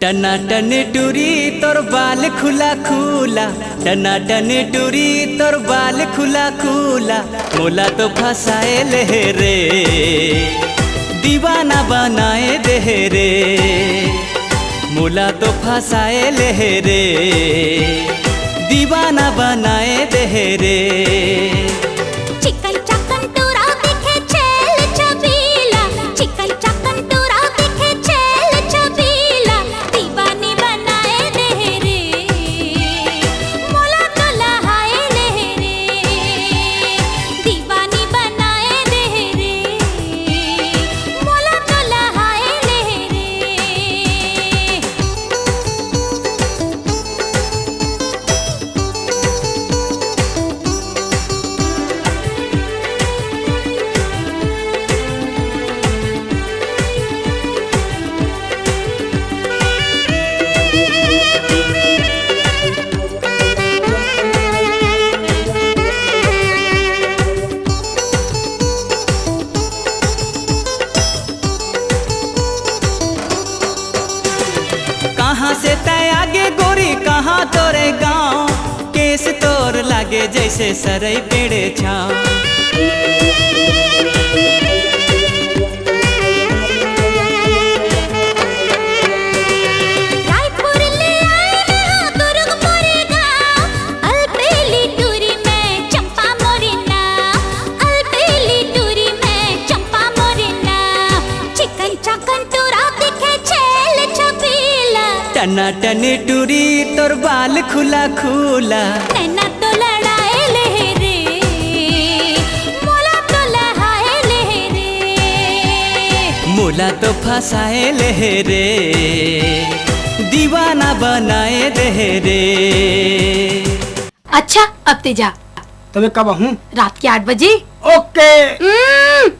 टनाटन टूरी तोर बाल खुला खुला, टनाटन टूरी तोर बाल खुला खुला, मोला तो फसाए ले रे, दीवाना बनाए दे रे, मोला तो फसाए ले रे, दीवाना बनाए दे रे। चिकन चाकन टूरा दिखे छेल छबीला, चिकन चाकन टूरा दिखे छेल छबीला, दीवानी बनाए दे रे, मोला तो लहाए ले रे, दीवानी बनाए दे रे, मोला तो लहाए ले रे। कहाँ से तै आगे गोरी, कहाँ तोरे गाँव? केस तोर लागे जैसे सरई पेड़े छाँव। रायपुर ले आए ना दुर्ग मोरे गाँव, अलबेली टूरी में चंपा मोरी नाव, अलबेली टूरी में चंपा मोरी नाव। चिकन चाकन टूरा दिखे छेल छबीला। टनाटन टूरी तोर बाल खुला खुला। नैना तो लड़ाए ले रे, मोला तो लहाए ले रे। मोला तो फसाए ले रे, दीवाना बनाए दे रे। अच्छा, अब ते जा। तो मैं कब आऊँ? रात के आठ बजे। ओके। हम्म।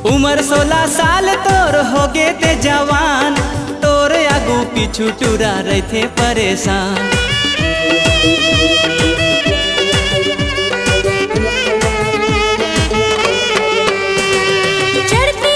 उमर सोला साल तोर होगे ते जवान, तोर आगू पीछू टूरा रहिथे परेशान। चढ़ती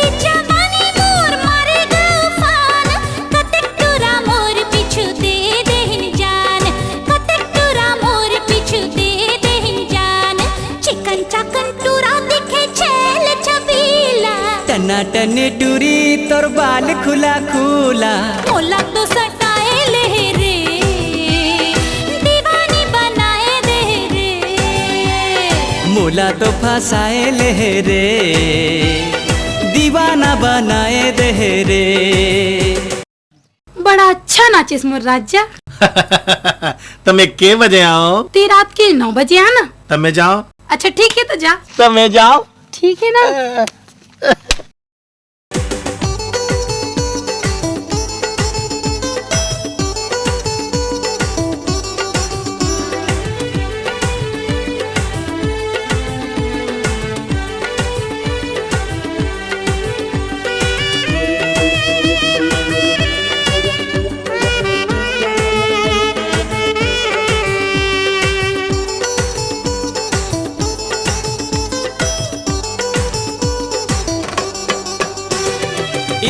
नाटन टूरी तोर बाल खुला खुला। मोला तो सटाए ले रे, दीवानी बनाए दे रे। मोला तो फंसाए ले रे, दीवाना बनाए दे रे। बड़ा अच्छा नाचिस मोर राजा। त मैं के बजे आऊं? ते रात के नौ बजे आना। त मैं जाऊं? अच्छा ठीक है, तो जा। त मैं जाऊं? ठीक है ना।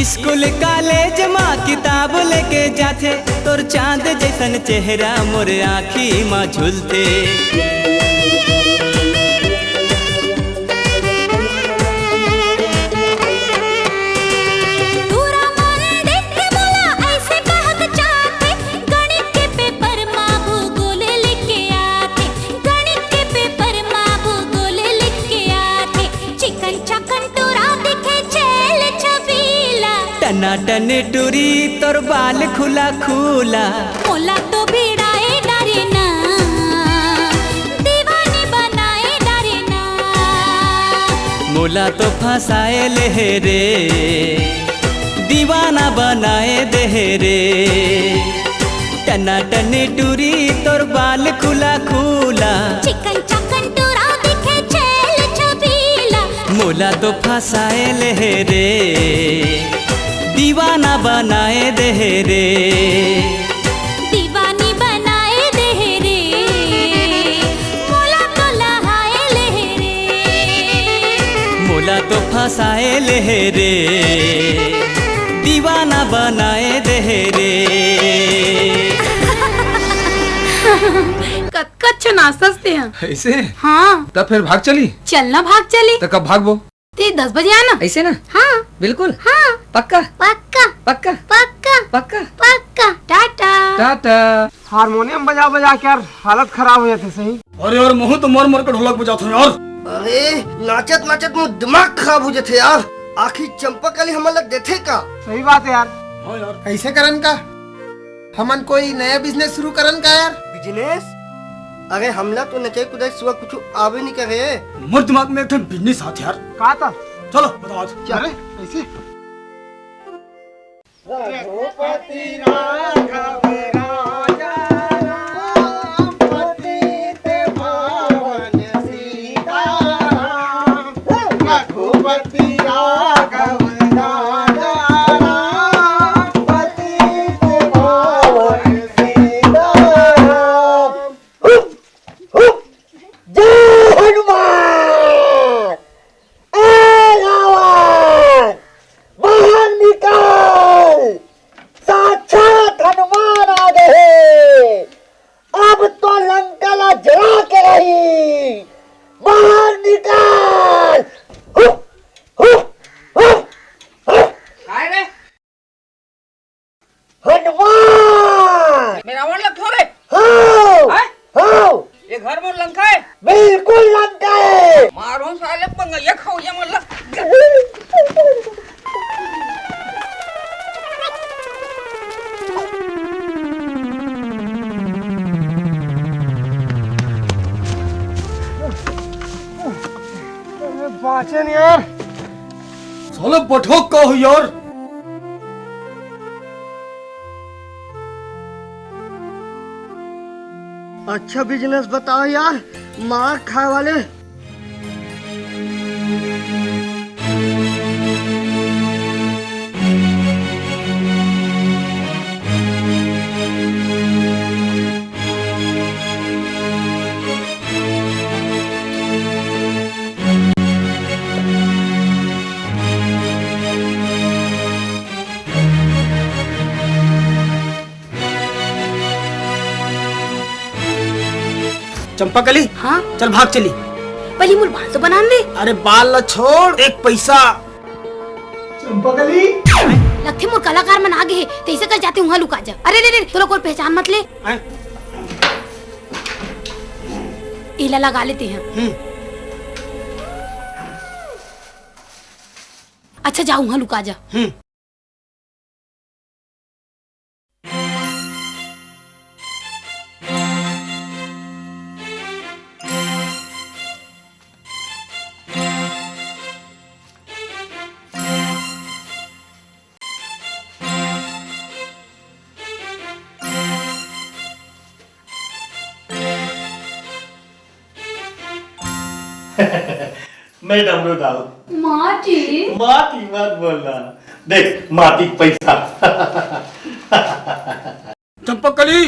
स्कूल कॉलेज मा किताब लेके जाथे, तोर चांद जैसन चेहरा मोर आँखी मा झूलथे। टूरा मोर देख के मोला ऐसे कहत जाथे, गणित के पेपर मा भूगोल लिख के आथे, गणित के पेपर मा भूगोल लिख के आथे। चिकन चाकन टूरा दिखे चैल छबीला। टनाटन टूरी तोर बाल खुला खुला। मोला तो भिड़ाए डारे ना, दीवानी बनाए डारे ना। मोला तो फंसाए ले रे, दीवाना बनाए दे रे। टनाटन टूरी तोर बाल खुला खुला। चिकन चाकन टूरा दिखे चैल छबीला। मोला तो फंसाए ले रे, दीवाना बनाए दे रे। दीवानी बनाए दे रे, मोला तो लहाए ले रे। मोला तो फंसाए ले रे, दीवाना बनाए दे रे। कतका अच्छा नाचत हस ते ह। ऐसे? हाँ। तब फिर भाग चली? चलना, भाग चली। त कब भागबो? ते दस बजे आना। ऐसे ना? हाँ। बिल्कुल? हाँ। पक्का? पक्का। पक्का? पक्का। पक्का? पक्का। टाटा। टाटा। हारमोनियम बजा बजा के यार हालत खराब हो जाथे सही। अरे यार, महूं तो मर मर के ढोलक बजाथंव यार। अरे, नाचत नाचत मोर दिमाग खराब हो जाथे यार। आखिर चंपा कली हमन ला देथे का? सही बात है यार। हाँ यार। ऐसे करन का? हमन कोई नया business शुरू करन का यार? Business? अरे हमला तो नचई कुदई सिवा कुछु आवे नइ करे। मोर दिमाग में एक ठन business आत हे यार। का त? चलो बतावत हंव। अरे कैसे? रघुपति राघव राजा राम पतित पावन सीताराम। रघुपति राघव राजा राम पतित पावन सीताराम। हुप, हुप, जय हनुमान। ए रावण, बाहर निकल, साक्षात हनुमान आ गए हे। अब तो लंका ला जला के रही। बाहर निकल। Hoop, hoop, hoop, hoop. काय रे? हनुमान! मैं रावण लगथंव रे। हव। हैं? हव। ये घर मोर लंका हे। बिल्कुल लंका हे। मारहूं साले पंगैया खवैया मन ला। अरे बांचे नहीं यार। साले बठोक का हो यार। अच्छा business बताओ यार, मार खाए वाले। चंपा कली, हाँ? चल भाग चली। पहले मोर बाल तो बनान दे। अरे बाल ला छोड़, देख पैसा। चंपा कली। लगथे मोर कलाकार मन आ गे हे, तइसे कर जाते उहाँ लुका जा। अरे रे रे, तोला कोई पहचान मत ले। हैं? एला लगा लेते हैं। हम्म। अच्छा जा उहाँ लुका जा। हम्म। मैं डमरू दाऊ। माटी। माटी मत बोलना। देख, माटी के पैसा। चंपा कली।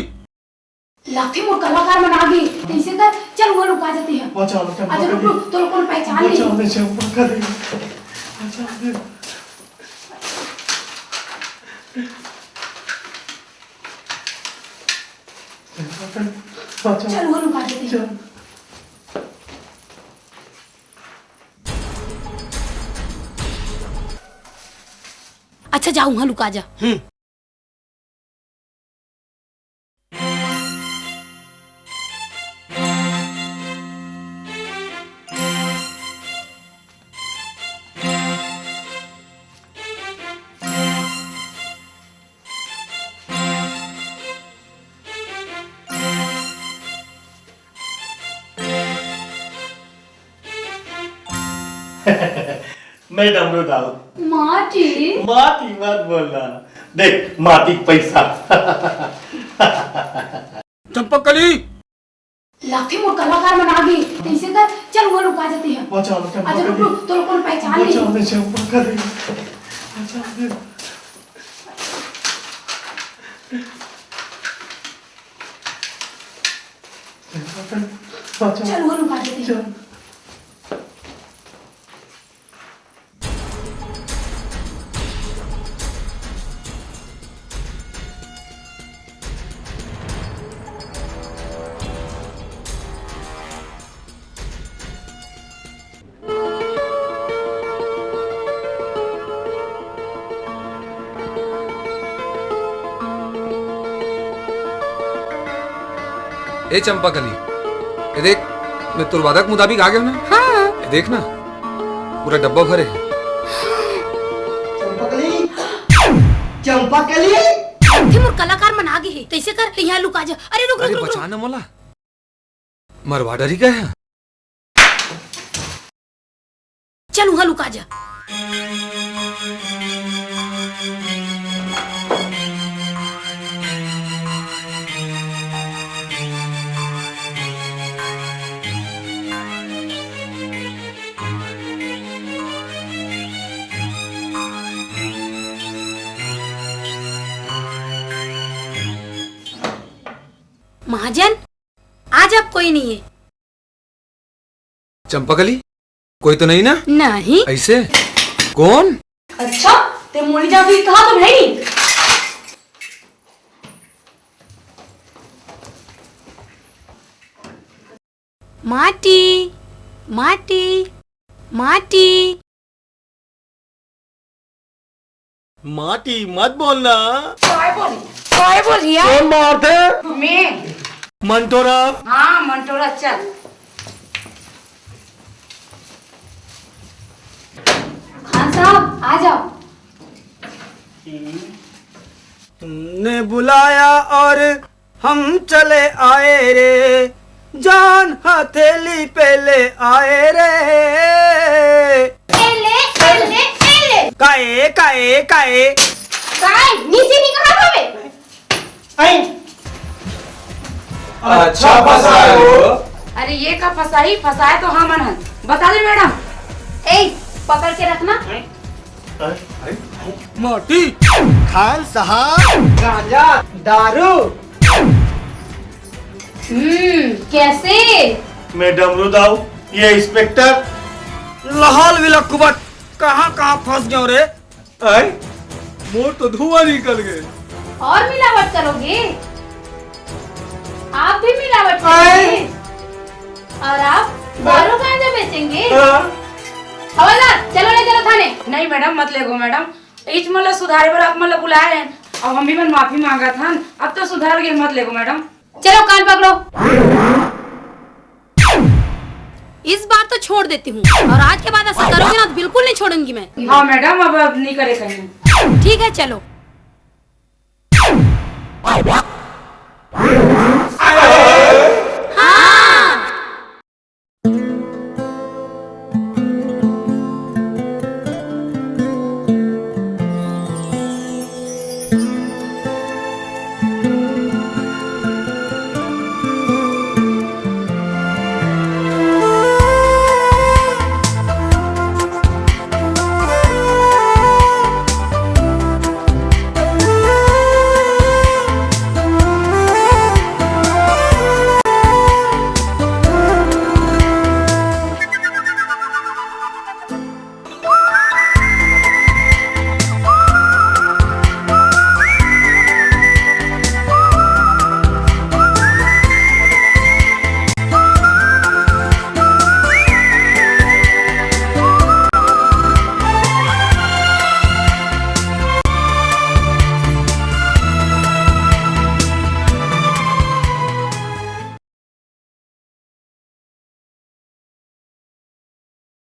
लाठी मोर कलाकार मन आ गे, तइसे कर, चल, वो लोग आ जाते हैं। बचाओ, चंपा अच्छा, रुक, कली। रुक, तो लोग कौन पहचान नहीं? बचाओ, मैं चंपा कली। बचाओ, मैं चंपा कली। बचाओ। चल, वो लोग आ जाते हैं। चल। अच्छा, जा, उहाँ लुका जा। हम्म। मैं डमरू दाऊ। माटी। माटी मत बोलना। देख, माटी के पैसा। चंपा कली। लाठी मोर कलाकार मन आ गे, तइसे कर, चल, वो लोग आ जाते हैं। बचाओ, चंपा अच्छा, रुक, कली। रुक, तो लोग कौन पहचान नहीं? बचाओ, मैं चंपा कली। बचाओ, मैं चंपा कली। बचाओ। चल, वो लोग आ जाते हैं। चल। ए चंपा कली, ए देख, मैं तोर वादा के मुताबिक आ गेंव ना। हाँ। ए देख ना, पूरा डब्बा भरे हे। चंपा कली, चंपा कली। अरे मोर कलाकार मन आ गे हे, तइसे कर, इहाँ लुका जा। अरे रुक, अरे रुक, रुक, बचा रुक। ना मोला, मरवा डरही का हे? चल, उहाँ लुका जा। महाजन, आज आप कोई नहीं है। चंपाकली, कोई तो नहीं ना? नहीं। ऐसे? कौन? अच्छा, ते मोली जादू कहा तो नहीं? माटी, माटी, माटी। माटी मत बोलना। काय बोली? काय बोली यार? कौन मारते? मैं। मंटोरा। हाँ, मंटोरा, चल। खान साहब, आ जाओ। तुमने बुलाया और हम चले आए रे, जान हथेली पे ले आए रे। एले, एले, एले। काए, काए, काए। काय? नीचे नहीं कहा था मैं? आई। अच्छा फंसाए हो। अरे ये का फंसाई, फंसाए तो हमन हन। बता दे मैडम। ए, पकड़ के रखना। माटी। खान साहब। गांजा, दारू। हम्म, कैसे? मैं डमरू दाऊ, ये इंस्पेक्टर। लहाल विला कुबट, कहाँ कहाँ फंस गयो रे? आए? मोर तो धुआं निकल गए। और मिलावट करोगे? आप भी मिलावट आए? करोगे? और आप दारू गांजा बेचेंगे? हाँ। हवलदार, चलो ले चलो थाने। नहीं मैडम, मत लेगो मैडम। इच मन ला सुधारे बर आप मन ला बुलाए रहेन। अब हम भी मन माफी मांगत हन। अब तो सुधार गे, मत लेगो मैडम। चलो कान पकड़ो। इस बार तो छोड़ देती हूँ, और आज के बाद ऐसा करोगे ना तो बिल्कुल नहीं छोड़ूंगी मैं। हाँ मैडम, अब, अब नहीं करे कहीं। ठीक है, चलो।